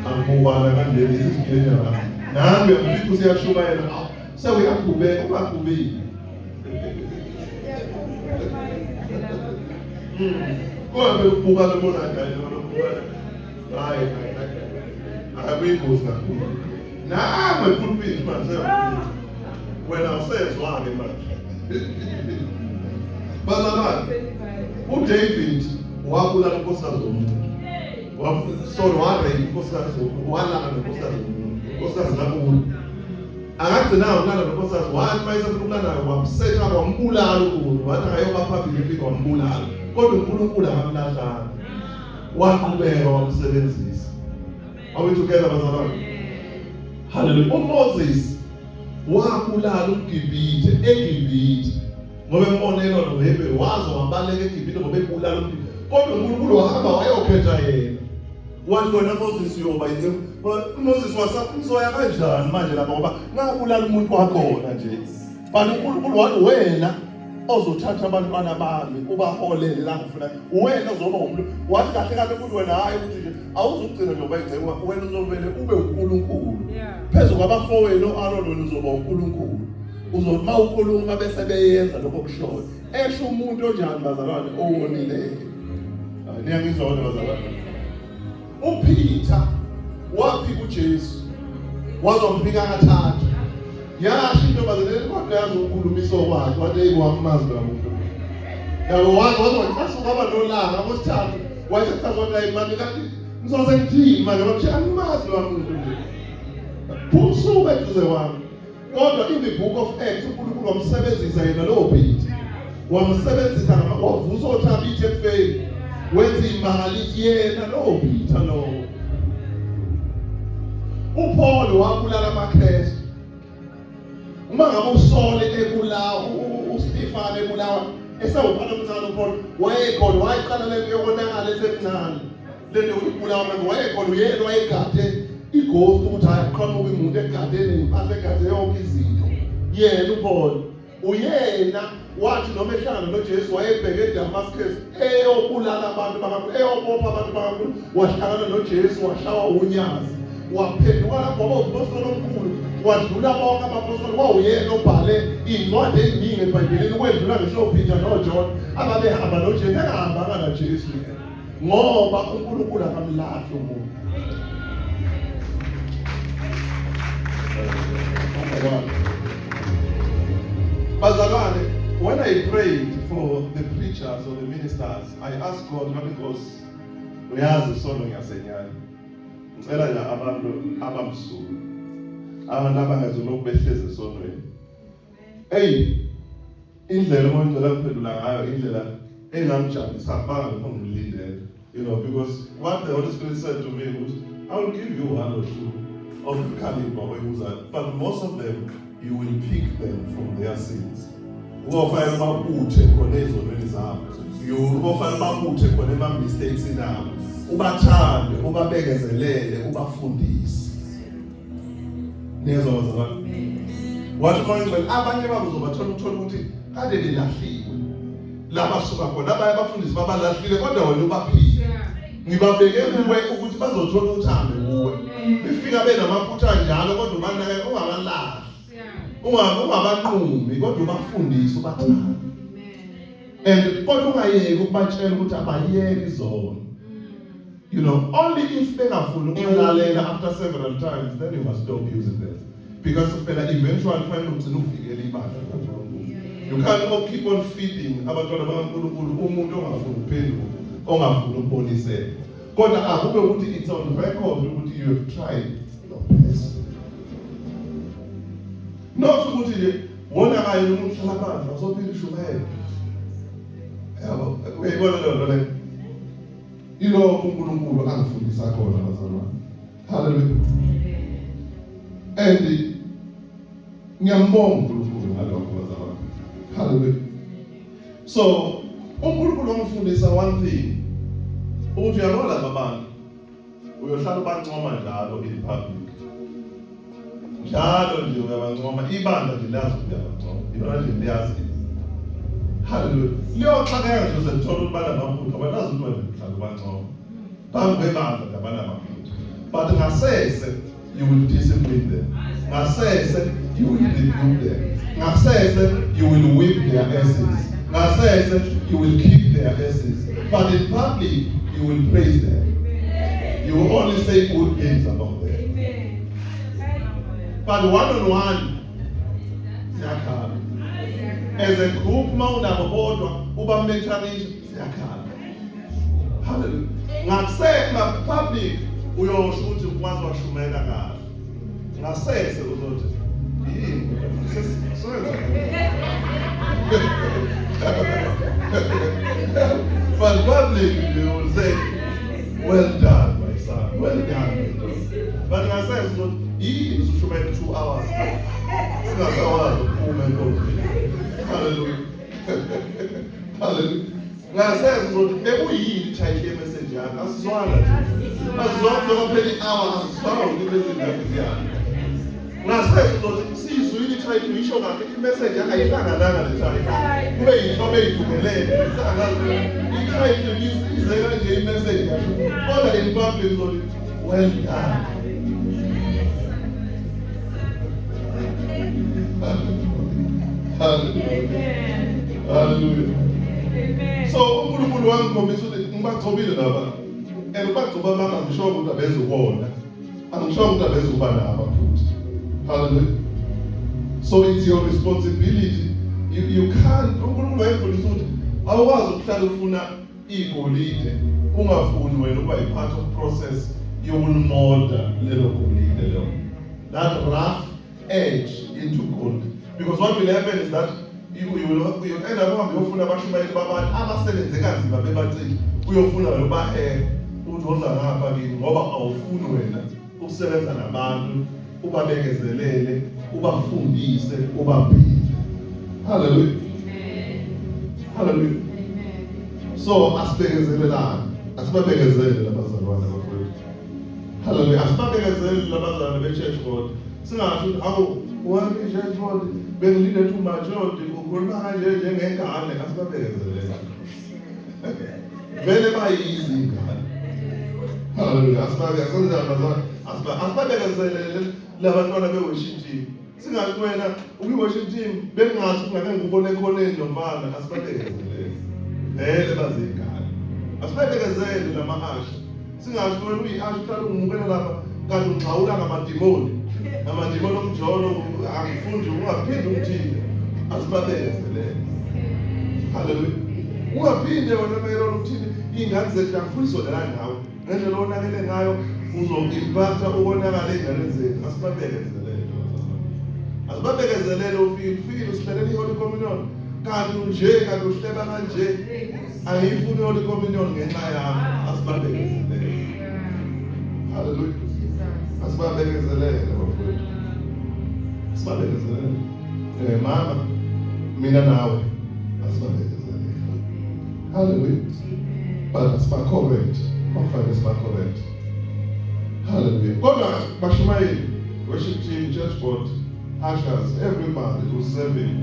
akubukwana kanje, isisidenya la. Nami uyamfica usiyashumayela, sewuyakhubeka, ungakhubeki. Kodwa bekubukana ubona kanjani lokubukana? Hayi, hayi, hayi, kuyingozi kakhulu. Nangu epulpit manje, wena usezwa-ke manje. Bazalwane, uDavid wabulala unkosikazi womuntu. Sorry, warape unkosikazi, walala nonkosikazi womuntu, unkosikazi kakulo. Akagcinanga ukulala nonkosikazi, wathi uma esefuna ukulala naye wamsetha, wambulala uNkulunkulu, wathi akayoba phambili efika wambulala. Kodwa uNkulunkulu akamlahlanga, waqhubeka wamsebenzisa. Are we together, bazalwane? Hallelujah. UMoses wabulala umGibhithe eGibhithe ngoba embonelo noHebheru, waze wabaleka eGibhithe ngoba ebulala umGibhithe. Kodwa uNkulunkulu wahamba wayokhetha yena, wathi wena Moses uyoba yinceku. UMoses wasakuzoya kanjani manje lapha ngoba ngabulala umuntu wakhona nje? But uNkulunkulu wathi wena ozothatha abantwana bami ubaholele la ngifuna, wena ozoba umuntu. Wathi kahle kahle futhi wena, hayi ukuthi nje awuzugcina nje uba yinceku, wena uzovele ube uNkulunkulu phezu kwabafowenu o-Aaron. Wena uzoba uNkulunkulu, uzothi uma ukhuluma bese beyenza lokho okushoyo. Esho umuntu onjani, bazalwane? Owonileyo. Niyangizwa wena, bazalwane? UPeter waphika uJesu, wazomphika kathathu. Yasho intombazane, kodwa yazi ukukhulumisa kwakhe, wathi hey, wamazi lo muntu, yabo. Wazi wacasuka, kwaba nolaka kwesithathu, wayesechaza wathi hayi mani, kanti ngizoze ngithini manje? Wathi angimazi lo muntu nje, phuma eduze kwami. Kodwa in the book of Acts uNkulunkulu wamsebenzisa yena lowo Peter, wamsebenzisa, wavusa oThabitha ekufeni, wenza imangaliso yena lowo Peter lowo. UPaul wabulala amaKristu. Uma ngabe uSole ebulawa, uStefan ebulawa esewumfana omncane, uPaul wayekhona, wayeqala lento yokonakala esemncane, lento yokubulawa manje, wayekhona. Uyena wayegade ighost ukuthi hayi, qhamuka umuntu egade nempahla, egade yonke izinto, yena uPaul. Uyena wathi noma ehlangana noJesu wayebheke eDamascus eyobulala abantu bakaNkulunkulu, eyobopha abantu bakaNkulunkulu. Wahlangana noJesu, washawa unyazi, waphenduka lapho waba umpostoli omkhulu, wadlula bonke abapostoli. Wawuyena obhale iy'ncwadi ey'ningi eBhayibhelini ukwedlula ngisho oPeter noJohn ababehamba noJesu, engahambanga naJesu yena, ngoba uNkulunkulu akamlahli umuntu. Bazalwane, when I prayed for the preachers or the ministers, I asked God, ngathi, Nkosi, uyazi isono ngiyasenyanya. Ngicela nje abantu abamsulwa, abantu abangezulokhu behlezi esonweni. Hey, indlela uMoya oNgcwele angiphendula ngayo, indlela engangijabulisa banga lokho ngilindele. Because what the Holy Spirit said to me was, I will give you one or two of the caliber oyibuzayo, but most of them you will pick them from their sins. Uyofanele babuthe khona ezonweni zabo. Uyofanele babuthe khona ema-mistakes nabo. Ubathande, ubabekezelele, ubafundise. Niyezwa, bazalwane? Wathi uMoya oNgcwele abanye babo uzobathola, uthola ukuthi kade belahliwe. Laba suka khona abanye abafundisi babalahlile, kodwa wena ubaphile. Ngibabeke kuwe ukuthi bazothola uthando kuwe. Bifika benamaphutha njalo, kodwa ubanake, ungabalahli. Ungabanqumi kodwa ubafundise ubathande. And kodwa ungayeki ukubatshela ukuthi abayeke izono. Only if bengafuni ukulalela after several times, then you must stop using them. Because phela eventually fanele ugcine uvikele ibandla likaNkulunkulu. You can't keep on feeding abantwana bakaNkulunkulu umuntu ongafuni ukuphenduka, ongafuni ukuboniseka. Kodwa akube ukuthi it's on record ukuthi you have tried your best. Not ukuthi nje wona kanye umuntu uhlala phansi awusophila ushumayela. Yabo, uyayibona leyo nto leyo. Ilokho uNkulunkulu angifundisa khona bazalwane. Hallelujah. And ngiyambonga uNkulunkulu ngalokho bazalwane. Hallelujah. So uNkulunkulu wangifundisa one thing, ukuthi uyabona laba bantu uyohlala ubancoma njalo in public, njalo nje uyabancoma, ibandla nje liyazi ukuthi uyabancoma, yona nje liyazi. Hallelujah. Liyoxakeka nje uzelithola ukuthi banamaphutha, balazi ukuthi wena uhlala ubancoma phambi kwebandla nje abanamaphutha, but ngasese you will discipline them, ngasese you will rebuke them, ngasese you will whip their asses, ngasese you will kick their asses, but in public you will praise them. You will only say good things about them, but one on one siyakhala. As a group uma unabo bodwa uba-mentorisha, siyakhala. Hallelujah. Ngase public uyosho ukuthi ukwazi washumayela kahle, ngasese uzothi yini senza. But public you will say, "Well done, my son, well done, my daughter." But ngasese uzothi yini usushumayela 2 hours singasawazi ukuphuma enkonzweni. Hallelujah, hallelujah. Ngasese uzothi bekuyini i-title ye-message yakho? Asizwanga nje, asizwanga kuphela i-hour, asizwanga ukuthi i-message yakho iziyani. Ngasese uzothi siyizwile i-title, uyisho kahle, i-message yakho ayihlangananga ne-title, kube yinhlobo eyidlumelele, sangazi i-title ize kanje, i-message yasho. Kodwa in public uzothi, "Well done." Hallelujah. Hallelujah. So uNkulunkulu wangikhombisa ukuthi ngibagcobile laba. And ubagcoba bami angisho ukuthi abezukona. Angisho ukuthi abezuba nabo futhi. Hallelujah. So it's your responsibility. You can't, uNkulunkulu wayefundisa ukuthi awukwazi ukuhlala ufuna igolide ungafuni wena ukuba yi-part of process yokulimolda lelo golide lelo. That rough edge into gold. Because what will happen is that you end up uhambe uyofuna abashumayeli babantu abasebenze kanzima bebacile, uyofuna wena ubahehe uthi woza ngapha kini, ngoba awufuni wena ukusebenza nabantu, ubabekezelele, ubafundise, ubaphile. Hallelujah, hallelujah. So asibekezelelane, asibabekezele labazalwane bafowethu. Hallelujah. Asibabekezele labazalwane be-church board. Singasho ukuthi awu wami i-church board bengilinde too much, ukhuluma kanje njengengane. Asibabekezelele, vele bayizingane. Hallelujah. Asibabekezelele, asibabekezelele labantwana be-worship team. Singasho wena ukwi-worship team bengingazi ukuthi ngake ngikubone ekhoneni nomfana. Asibabekezelele, vele bazingane. Asibabekezele lama-usher. Singasho wena uyi-usher uhlala ungimukela lapha kanti ungxawula ngamadimoni, amadimoni omjolo, angifundi, ungaphinde ungithinte. Asibabekezelele. Haleluya. Ungaphinde wena mayelana ukuthini iy'ngane zethu, angifuni isondelane nawe ngendlela onakele ngayo, uzo-impacta ukonakala ey'nganeni zethu. Asibabekezelele, asibabekezelele. Ufike ufikile usihlelela i-Holy Communion kanti nje kanti uhleba kanje, angiyifuni i-Holy Communion ngenxa yakho. Asibabekezelele. Haleluya. Asibabekezelele bafowethu, asibabekezelele. Mama, mina nawe asibabekezelele. Haleluya. But asiba-correct, bafanele siba-correct. Haleluya. Kodwa bashumayeli, worship team, church board, ushers, everybody who's serving,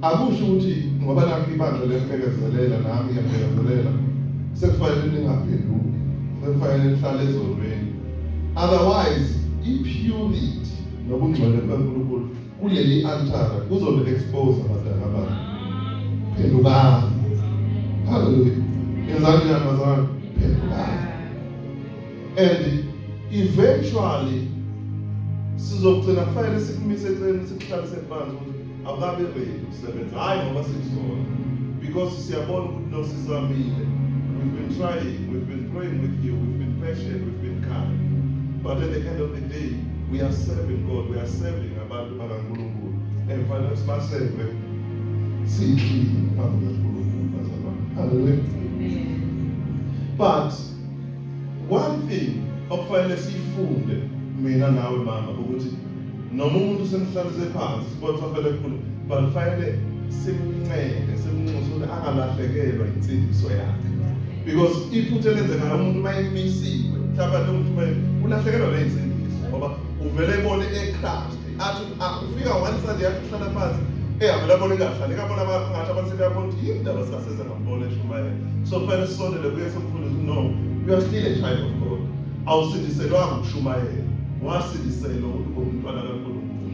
akusho ukuthi ngoba nakho ibandla liyambekezelela nami ngiyambekezelela sekufanele ningaphenduki, sekufanele nihlale ezonweni. Otherwise i-purity Nobungcwele bukaNkulunkulu kuleli altara kuzobe expose abadala abantu. Phendukani. Hallelujah. Yenzani njani bazalwane? Phendukani. And eventually sizogcina kufanele sikumise eceleni, sikuhlalise phansi ukuthi awukabi ready ukusebenza. Hhayi ngoba sikuzona, because siyabona ukuthi no, sizamile, we've been trying, we've been praying with you, we've been patient, we've been kind, but at the end of the day we are serving God, we are serving abantu bakaNkulunkulu, and fanele sibaserve siyi-clean phambi kukaNkulunkulu, bazalwane. Hallelujah. But one thing okufanele siyifunde mina nawe mama ukuthi noma umuntu semhlalise phansi, sibona safanele kukhulu, but kufanele simncenge, simnxuse ukuthi angalahlekelwa insindiso yakhe, because iphutha elenzekayo, umuntu uma emisiwe mhlawumbe lo muntu ulahlekelwa neyinsindiso, ngoba uvele ebone e-Christ athi ufika one Sunday, athi uhlala phansi, eyavele abone kahle, kabona ngathi abantu sebeyabona ukuthi yini indaba singaseze ngambona eshumayela. So kufanele sisondele kuye, simfundise, no, you are still a child of God. Awusindiselwanga ukushumayela, wasindiselwa ukuthi ube umntwana kaNkulunkulu,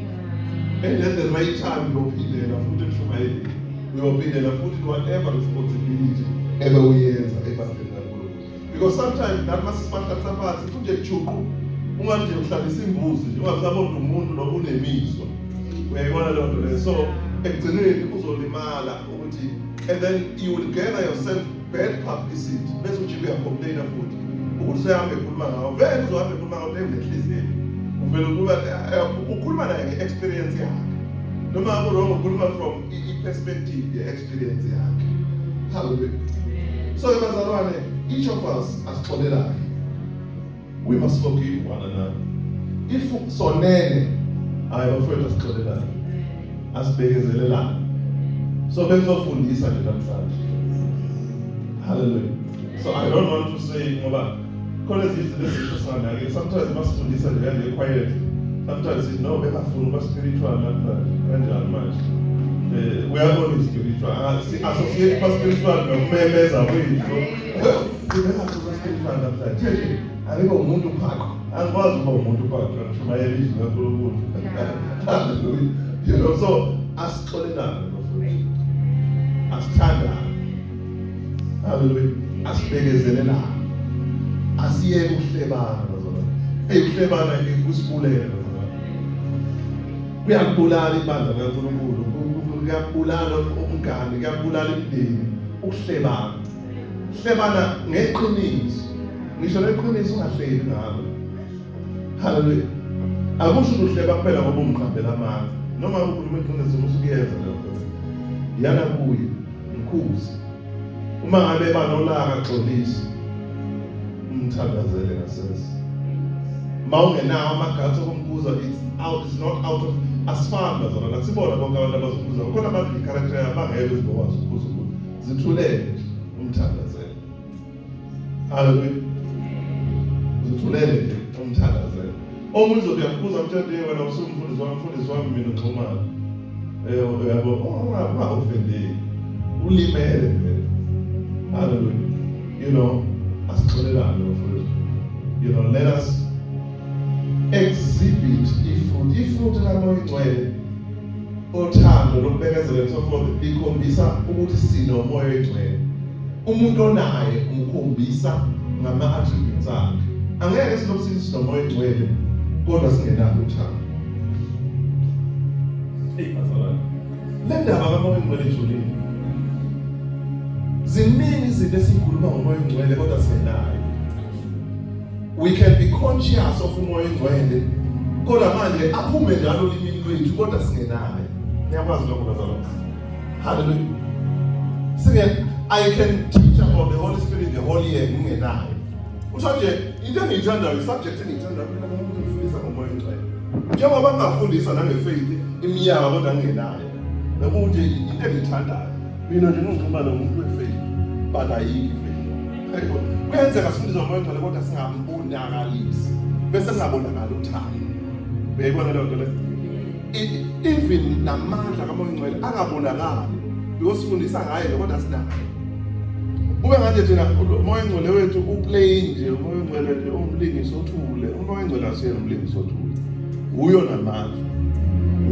and at the right time uyophindela futhi ekushumayeleni, uyophindela futhi whatever responsibility ebe uyenza ebandleni kaNkulunkulu, because sometimes nathi masisibahlalisa phansi futhi nje juqu, ungathi nje uhlalisa imbuzi nje, ungasabona umuntu lo unemizwa. Uyayibona leyo nto leyo? So ekugcineni uzolimala ukuthi, and then you will gather yourself bad publicity, bese ujike uyacomplaina futhi ukuthi usehamba ekhuluma ngawo. Vele uzohamba ekhuluma ngawo nenhliziyo, uvele ukuba ukhuluma naye nge-experience yakhe, noma ngabe wrong, ukhuluma from i-perspective ye-experience yakhe. Hallelujah. So bazalwane, each of us asixolelane. We must forgive one another if sonene. Hayi bafowethu, asixolelane, asibekezelelane. So bengizofundisa nje namhlanje. Hallelujah. So I don't want to say, ngoba khona ezinye izinto ezisho singanaki sometimes. Masifundisa nje kanje quiet, sometimes sithi no, bengafuni ukuba spiritual namhlanje. Kanjani manje? We are always spiritual. Si associate kuba spiritual nokumemeza kwethu. Bengafuni ukuba spiritual namhlanje nje. Angike umuntu phaqo, angikwazi ukuba umuntu phaqo ngishumayela izwi kaNkulunkulu. Hallelujah. So asixolelane bafowethu, asithandane. Hallelujah. Asibekezelelane, asiyeke ukuhlebana bazalwane. Hey, ukuhlebana kusibulele bazalwane, kuyakubulala ibandla likaNkulunkulu, kuyakubulala umngane, kuyakubulala imindeni ukuhlebana. Hlebana ngeqiniso, ngisho neqiniso ungahlebi ngalo. Hallelujah. Akusho ukuthi uhleba kuphela ngoba umqambela amanga, noma ukhuluma iqiniso usukuyenza lokho. Yana kuye, mkhuze. Uma ngabe banolaka, xolisa, umthandazele ngasese. Ma ungenawo ama-guts okumkhuza, it's not out of asifani bazalwane, akusibona bonke abantu abazokhuza. Khona abantu i-character yabo bangeke bezibokwazi ukukhuza umuntu. Zithulele nje, umthandazele. Haleluya. Zithulele nje, umthandazele. Omunye uzothi uyamkhuza, mtshele, wena usumfundisi wami, mfundisi wami mina uxhumana. Uyabo, unga-offendeki, ulimele vele. Hallelujah. Asixolelane bafowethu. Let us exhibit ifruit, ifruit kaMoya Oyingcwele, othando, lokubekezela and so forth, likhombisa ukuthi sinoMoya Oyingcwele. Umuntu onaye umkhombisa ngama-attributes akhe. Angeke silokhu sithi sinoMoya Oyingcwele kodwa singenalo uthando. Hey bazalwane, le ndaba kaMoya Oyingcwele ijulile. Ziningi izinto esikhuluma ngoMoya Oyingcwele kodwa singenayo. We can be conscious of uMoya Oyingcwele, kodwa manje aphume njalo olimini lwethu kodwa singenayo. Niyakwazi lokho bazalwane? Hallelujah. Singe I can teach about the Holy Spirit the whole year ngingenayo. Utho nje into engiyithandayo, i-subject engiyithandayo mina, ngumuntu ngifundisa ngoMoya Oyingcwele, njengoba ngingafundisa nange-faith iminyaka kodwa ngingenayo. Nokuthi into engiyithandayo mina nje ngingixhumana nomuntu we-faith, but ayikho i-faith. Kuyenzeka sifundise ngoMoya Oyingcwele kodwa singambonakalisi, bese kungabonakali uthando. Uyayibona leyo nto leyo? Even namandla kaMoya Oyingcwele angabonakali because sifundisa ngaye nje kodwa sinayo. Kube ngathi thina uMoya Oyingcwele wethu uplain nje, uMoya Oyingcwele nje umlingisi othule. UMoya Oyingcwele asiyena umlingisi othule. Uyo namandla,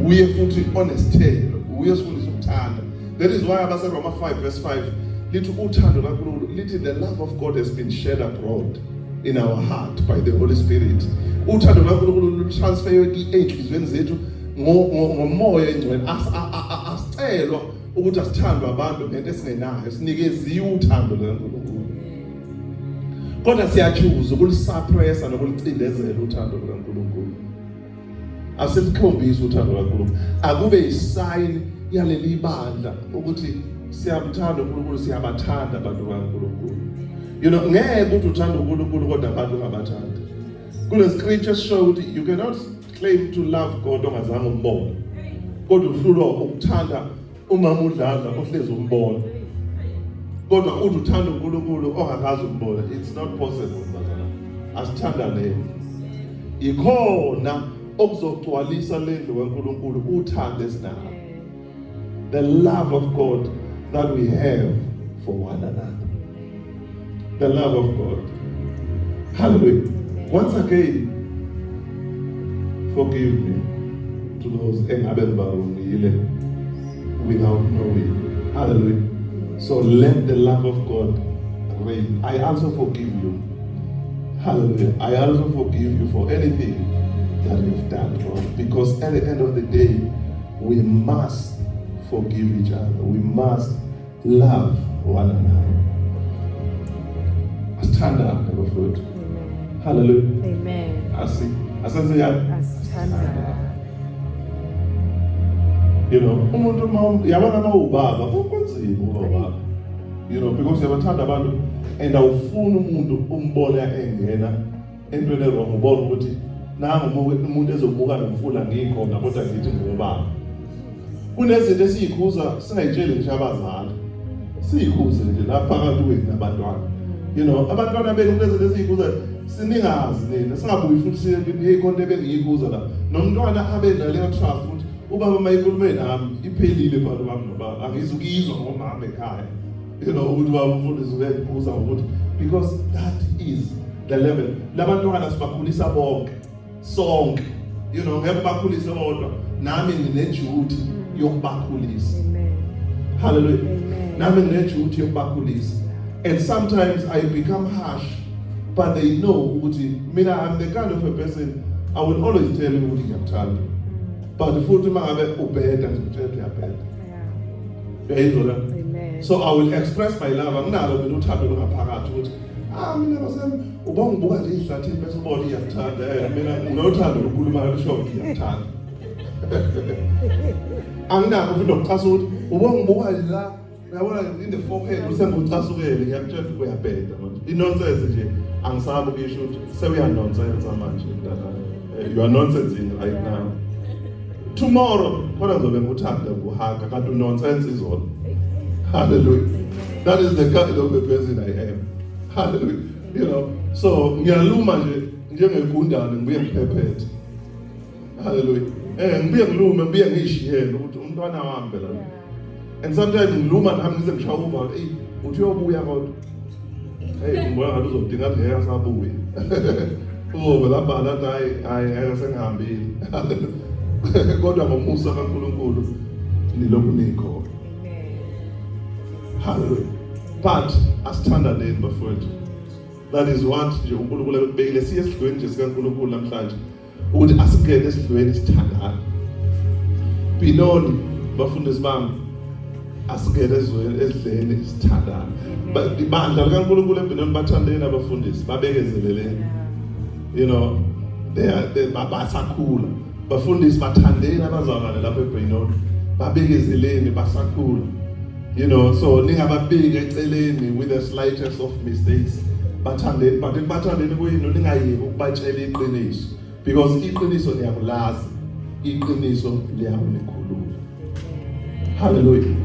uye futhi onesithelo, uye osifundisa ukuthanda. That is why abaseRoma 5 verse 5 lithi uthando kaNkulunkulu, lithi the love of God has been shed abroad in our heart by the Holy Spirit. Uthando kaNkulunkulu lutransferwe ey'nhliziyweni zethu ngomoya engcwele. Asicelwa ukuthi asithandwe abantu ngento esingenayo, sinikeziwe uthando lukaNkulunkulu, kodwa siyachoose ukulisuppressa nokulicindezela uthando lukaNkulunkulu. Asilikhombisi uthando lukaNkulunkulu. Akube yisign yaleli bandla ukuthi siyamthanda uNkulunkulu, siyabathanda abantu bakaNkulunkulu. Ngeke ukuthi uthanda uNkulunkulu kodwa abantu ungabathandi. Kule scripture esishoyo ukuthi you cannot claim to love God ongazange umbone, kodwa uhlulwa ukuthanda umama uDladla ohlezi umbona, kodwa uthi uthanda uNkulunkulu ongakazi umbona. It's not possible, bazalwane. Asithandaneni, ikhona okuzogcwalisa lendlu kaNkulunkulu, uthando esinalo, the love of God that we have for one another, the love of God. Hallelujah. Once again, forgive me to those engabe ngibarongile without knowing. Hallelujah. So let the love of God reign. I also forgive you. Hallelujah. I also forgive you for anything that you've done wrong, because at the end of the day we must forgive each other. We must love one another. Asithandane, bafowethu. Amen. Hallelujah. Amen. Asi asenze njani? Asithandane. Umuntu uma yabona, uma ubaba kunzima ukuba ubaba, because uyabathanda abantu and awufuni umuntu umbone engena entweni ewrong, ubone ukuthi nangu umuntu ezomuka nomfula ngikhona, kodwa ngithi ngubaba. Kunezinto esiyikhuza singayitsheli ngisho abazali, siyikhuze nje la phakathi kwethu nabantwana. Abantwana benu, kunezinto esiyikhuza siningazi nina, singabuyi futhi siye, "Hey, khona ebengiyikhuza la." Nomntwana abe naleyo trust ukuthi ubaba mayikhulume nami iphelile phakathi kwami nobaba, angizukuyizwa ngomama ekhaya, ukuthi ubaba umfundisi uyayikhuza ngokuthi, because that is the level labantwana sibakhulisa bonke, sonke. Ngeke bakhulise bodwa, nami ngine-duty yokubakhulisa. Amen. Hallelujah. Amen. Nami ngine-duty yokubakhulisa, and sometimes I become harsh, but they know ukuthi mina, I'm the kind of a person I will always tell you ukuthi ngiyakuthanda, but futhi uma ngabe ubheda ngizokutshela ukuthi uyabheda. Uyayizwa la? Amen. So I will express my love. Anginalo mina uthando lungaphakathi ukuthi, ah, mina basem uba ngibuka nje ihlathini bese ubona iyakuthanda. Mina nginothando lokukhulumayo lusho ukuthi ngiyakuthanda. Anginakho futhi nokuchasa ukuthi uba ngibuka nje la, uyabona, in the forehead usengucasukele, ngiyakutshela ukuthi uyabheda manje. I-nonsense nje angisabi ukuyisho ukuthi sewuya-nonsense manje mntana. You are nonsensing right now. Tomorrow kodwa ngizobe ngikuthanda, nguhaga, kanti unonsense izolo. Hallelujah. That is the kind of a person I am. Hallelujah. So ngiyaluma nje njengegundane, ngibuye ngiphephethe. Hallelujah. Ngibuye ngilume, ngibuye ngishiyele ukuthi umntwana wami phela. And sometimes ngiluma nami ngize ngishaya uvalo. Ey, uthi uyobuya kodwa. Hey, ngibona ngathi uzodinga ngeke asabuye. Uzobe lapha lathi, hayi hayi, ngeke, sengihambile. Kodwa ngomusa kaNkulunkulu nilokhu nikhona. Hallelujah. But asithandaneni, bafowethu. That is what nje uNkulunkulu akubekile. Siye esidlweni nje sikaNkulunkulu namhlanje ukuthi asingene esidlweni sithandana. Binoni, bafundisi bami, asingene ezweni esidleni sithandana. Ibandla likaNkulunkulu eBinoni, bathandeni abafundisi, babekezeleleni. They are they basakhula. Bafundisi, bathandeni abazalwane lapha eBinoni. Babekezeleni, basakhula. So ningababiki eceleni with the slightest of mistakes. Bathandeni, but ekubathandeni kwenu ningayeki ukubatshela iqiniso, because iqiniso niyakulazi, iqiniso liyakunikhulula. Hallelujah.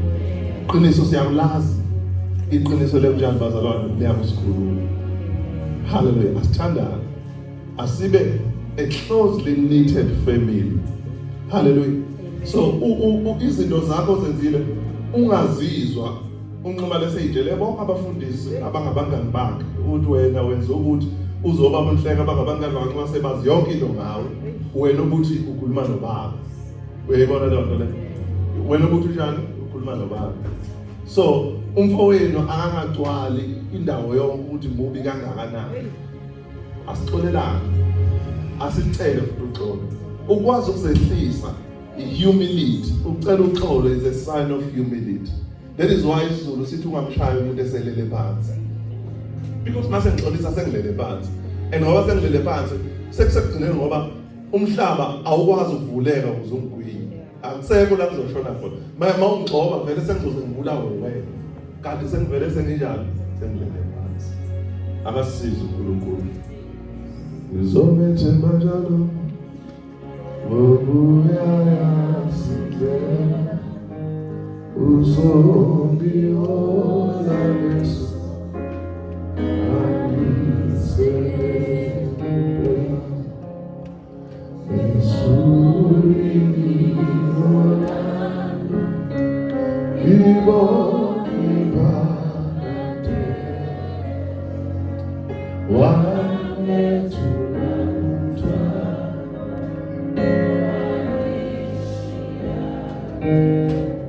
Iqiniso siyakulazi. Iqiniso lenjani, bazalwane? Liyakusikhulula. Hallelujah. Asithandane. Asibe a closely knitted family. Hallelujah. So izinto zakho zenzile ungazizwa unxuma leseyitshele bonke abafundisi abangabangani bakhe ukuthi wena wenza ukuthi Uzobaba unhleka bangabangani bakho nxa sebazi yonke into ngawe. Wena ubuthi ukhuluma nobaba. Uyayibona leyo nto leyo? Wena ubuthi unjani? Ukhuluma nobaba. So umfowenu akangagcwali indawo yonke ukuthi mubi kangakanani. Asixolelane. Asicele futhi uxolo. Ukwazi ukuzehlisa humility, ucela uxolo is a sign of humility. That is why isiZulu sithi ungamshayi umuntu eselele phansi. Because mase ngixolisa sengilele phansi. And ngoba sengilele phansi sekusekugcineni ngoba umhlaba awukwazi ukuvuleka ukuze ungigwinye. Akusekho la kuzoshona khona. Ma ungigxoba vele sengizoze ngibulawe wena. Kanti sengivele senginjani? Sengilele phansi. Akasisize uNkulunkulu. Ngizomethemba njalo ngokuyayazi indlela uzongihola Jesu angisekela ezulwini lami ngibone phakade wanethula umthwalo.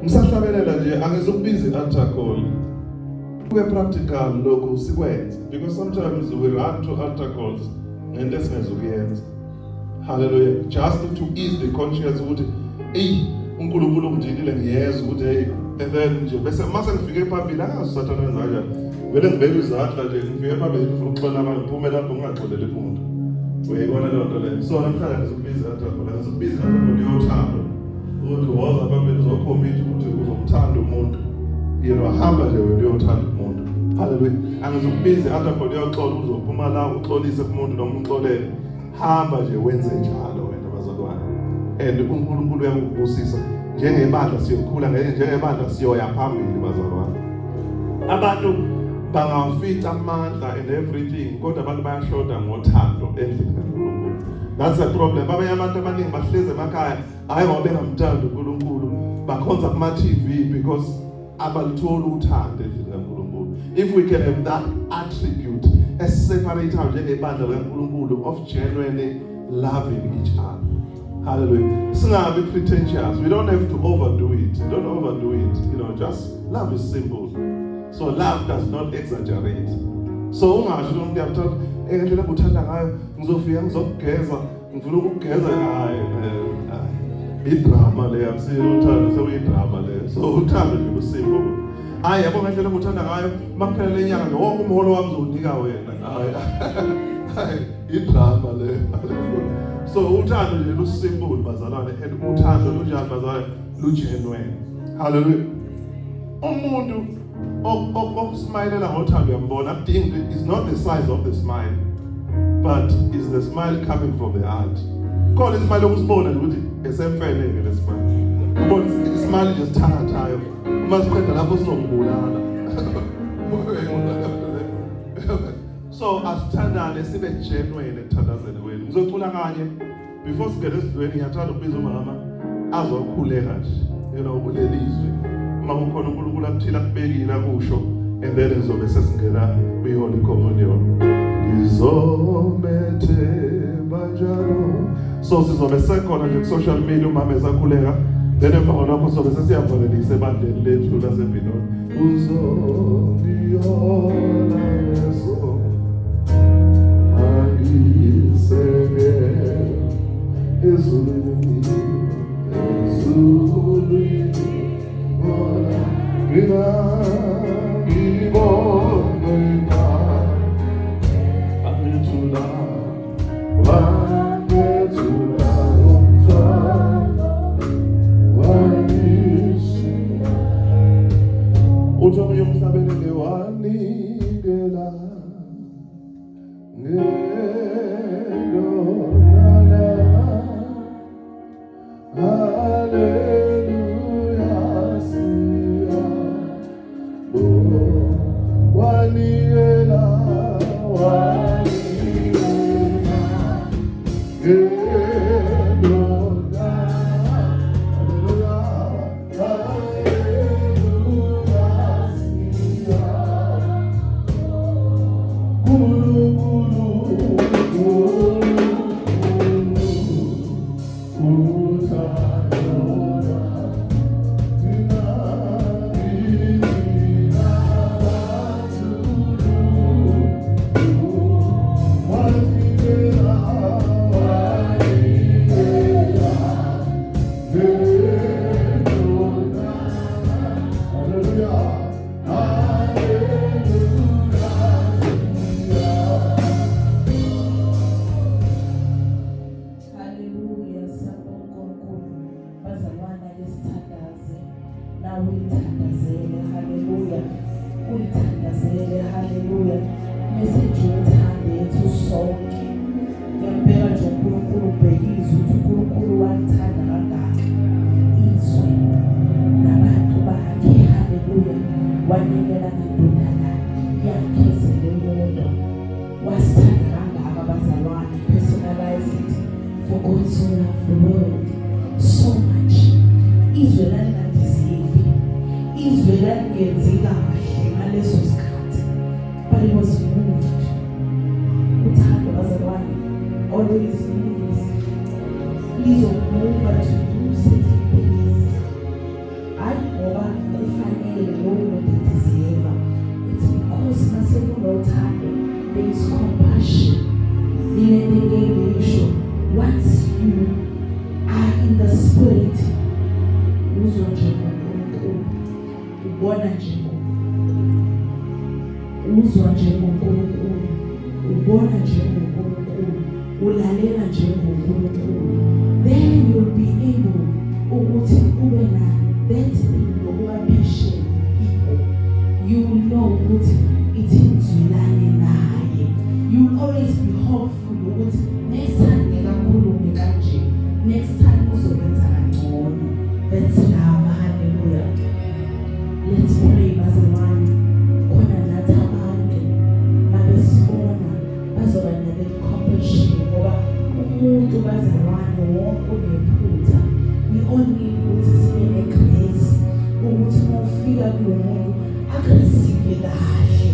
Ngisahlabelela nje angizukubiza i-altar call. Kube practical lokhu sikwenze because sometimes we run to altar calls ngento esingezukuyenza. Hallelujah. Just to ease the conscience ukuthi ey uNkulunkulu ungidinile ngiyezwa ukuthi hey and then nje bese mase ngifike phambili angazi uSathane wenza kanjani. Vele ngibeke izandla nje ngifike phambili ngifuna ukuxola abantu ngiphume lapho ngingaxoleli muntu. Uyayibona leyo nto leyo. So namhlanje ngizokubiza altar call, ngizokubiza altar call yothando. Ukuthi woza phambili uzokhomitha ukuthi uzomthanda umuntu. You know, hamba nje wena uyothanda umuntu. Hallelujah. Angizokubiza altar call yoxolo uzophuma la uxolise kumuntu noma umxolele. Hamba nje wenze njalo wena bazalwane. And uNkulunkulu uyakubusisa. Njengebandla siyokhula njengebandla siyoya phambili bazalwane. Abantu bangafica amandla and everything kodwa abantu bayashoda ngothando endlini kaNkulunkulu. That's the problem. Abanye abantu abaningi bahlezi emakhaya hayi ngoba bengamthandi uNkulunkulu, bakhonza kuma TV because abalitholi uthando endlini kaNkulunkulu. If we can have that attribute esiseparate njengebandla likaNkulunkulu of genuinely loving each other. Hallelujah. Singabi pretentious. We don't have to overdo it. Don't overdo it. You know, just love is simple. So love does not exaggerate. So ungasho umuntu uyakuthanda ngendlela enguthanda ngayo ngizofika ngizokugeza ngifuna ukugeza hayi idrama le akusiyo uthando sekuyidrama le. So uthando nje kusimple. Hayi yabo ngendlela enguthanda ngayo makuphela lenyanga nje wonke umholo wami uzowunika wena. Hayi. Hayi idrama le. So uthando nje lusimple bazalwane and uthando lunjani bazalwane lugenuine. Hallelujah. Umuntu okusmayilela ngothando uyambona akudingi is not the size of the smile but is the smile coming from the heart. Khona ismile okusibona nje ukuthi esemfene ke le smile. Ubona ismile nje sithakathayo uma siqeda lapho sizombulala. So asithandane sibe genuine ekuthandazeni kwenu. Ngizocula kanye before singene esidlweni ngiyathanda ukubiza umama azokhuleka nje you know kuleli zwi uma kukhona uNkulunkulu akuthila akubekile akusho and then ngizobe sesingena kwi-Holy Communion. Ngizomethemba njalo. So sizobe sekhona nje ku-social media umama esakhuleka then emva kwalokho sobe sesiyavalelisa ebandleni lethu laseBinoni. Uzongiyola Yesu angisekele ezulwini ezulwini bona mina ngibonge angithula wangethula umthwalo wangishiya uthi omunye umhlabeleli wanikela ngendodana. Haleluya, siyabonga. Wanikela, wanikela ngendodana. Haleluya, haleluya, siyabonga. Nkulunkulu. God so loved the world so much. Izwe lalingadeserve, izwe lalingenzi kahle ngaleso sikhathi, but he was moved. Uthando, bazalwane, always moves. Lizokumove to do certain things, hayi ngoba kufanele lowo muntu edeserve. It's because mase kunothando, there is compassion. Yile nto engiyisho, once you are in the spirit, uzwa njengoNkulunkulu, ubona njengoNkulunkulu, uzwa njengoNkulunkulu, ubona njengoNkulunkulu, ulalela njengoNkulunkulu. Then you'll be able ukuthi ube na that thing yokuba patient with people. You will know ukuthi ithi ngizwelane naye. You will always be hopeful ukuthi next time ngeke akhulume kanje, next time uzokwenza kangcono. That's love. Hallelujah. Let's pray, bazalwane, khona nathi abantu mabesibona bazoba nale compassion, ngoba umuntu, bazalwane, wonke unephutha. We all need ukuthi sibe ne-grace, ukuthi uma ufika kulo muntu akureceive kahle,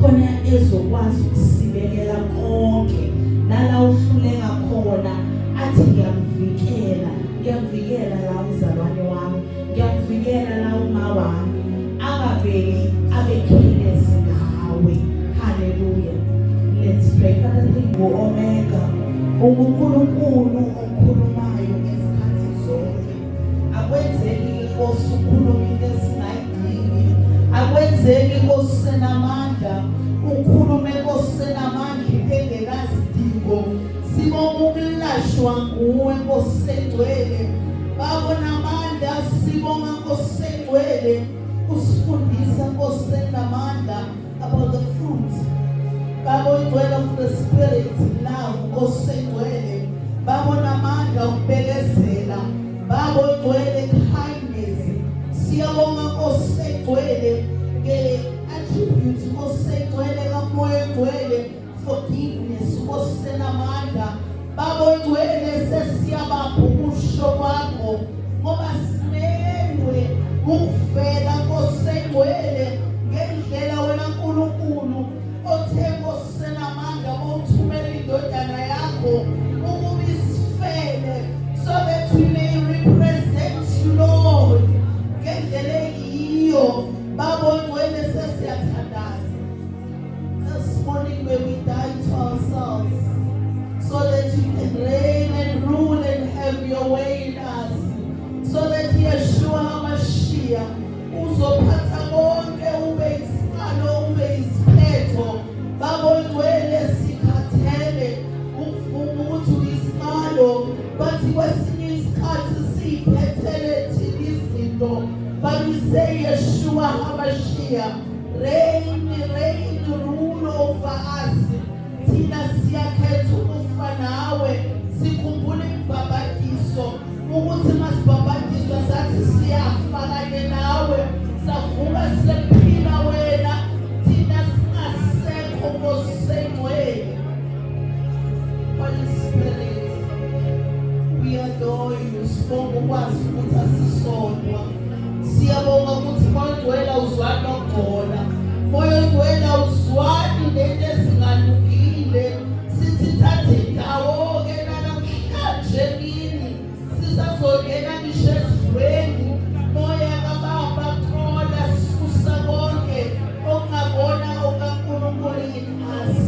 khona ezokwazi ukusibekela konke nala uhluleka khona, athi ngiyamvikela, ngiyamvikela la umzalwane wami, ngiyamvikela la uma wami, angaveli abe careless ngawe. Hallelujah. Let's pray. Father, thank you. Omega, uNkulunkulu okhulumayo ngesikhathi zonke. Akwenzeki, Nkosi, ukhuluma into esingayidingi. Akwenzeki, Nkosi senamandla, ukhulume, Nkosi senamandla, into engenasidingo. Sibonga ukulashwa nguwe, Nkosi engcwele, babona amandla. Sibonga, Nkosi engcwele, usifundisa, Nkosi enamandla, about the fruit, Baba oyingcwele, of the spirit, love, Nkosi engcwele, babona amandla, ukubekezela, Baba oyingcwele, kindness. Siyabonga, Nkosi engcwele, nge-attribute, Nkosi engcwele, kaMoya engcwele, forgiveness, Nkosi enamandla. Baba oyingcwele, sesiyabapha ukusho kwakho, ngoba simelwe ukuvela, Nkosi engcwele, ngendlela wena Nkulunkulu othe, Nkosi enamandla, mawuthumela indodana yakho ukuba isifele so that we may represent you, Lord, ngendlela eyiyo. Baba oyingcwele, sesiyathandaza this morning, may we die to ourselves so that you can reign and rule and have your way in us, so that Yeshua HaMashiach uzophatha konke, ube isiqalo, ube isiphetho. Baba oyingcwele, sikhathele ukuvuma ukuthi uyisiqalo, bathi kwesinye isikhathi siyiphethele thina izinto, but we say, Yeshua HaMashiach, reign, reign, rule over us. Thina siyakhetha ukufa nawe. Sikhumbula imbhabhadiso, ukuthi masibhabhadiswa sathi siyafa kanye nawe, savuka sekuphila wena, thina singasekho, Nkosi engcwele. Holy Spirit, we adore you. Sibonga ukwazi ukuthi asisodwa. Siyabonga ukuthi Moya Oyingcwele awuzwani nokugcola, Moya Oyingcwele awuzwani nento ezingalungile. Sithi thatha indawo-ke nanamhlanje kini, sisazongena ngisho esidlweni. Moya kaBaba, thola, susa konke okungabona okaNkulunkulu in us.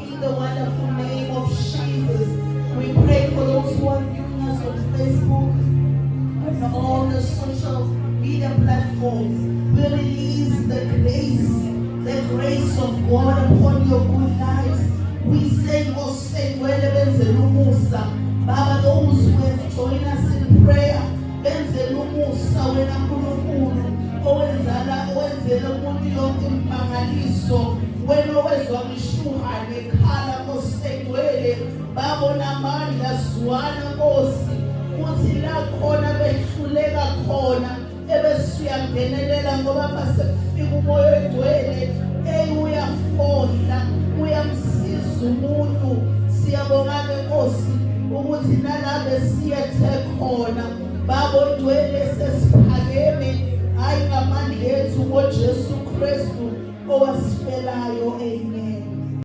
In the wonderful name of Jesus, we pray for those who are viewing us on Facebook and all the social media platforms. We release the grace of God upon your good lives. We say, Nkosi engcwele, benzele umusa. Baba, those who have joined us in prayer, benzele umusa wena Nkulunkulu owenzala owenzele umuntu yonke imimangaliso, wena owezwa ngisho uHana ekhala, Nkosi engcwele, babona amandla. Zwana, Nkosi, kuthi la khona behluleka khona, ebese uyangenelela, ngoba mase kufika uMoya Oyingcwele, ey, uyafohla, uyamsiza umuntu. Siyabonga ke, Nkosi. Ukuthi nalabe siyethe khona babo ngcwele sesiphakeme hayi ngamandla ethu ngoJesu Kristu owasifelayo. Amen.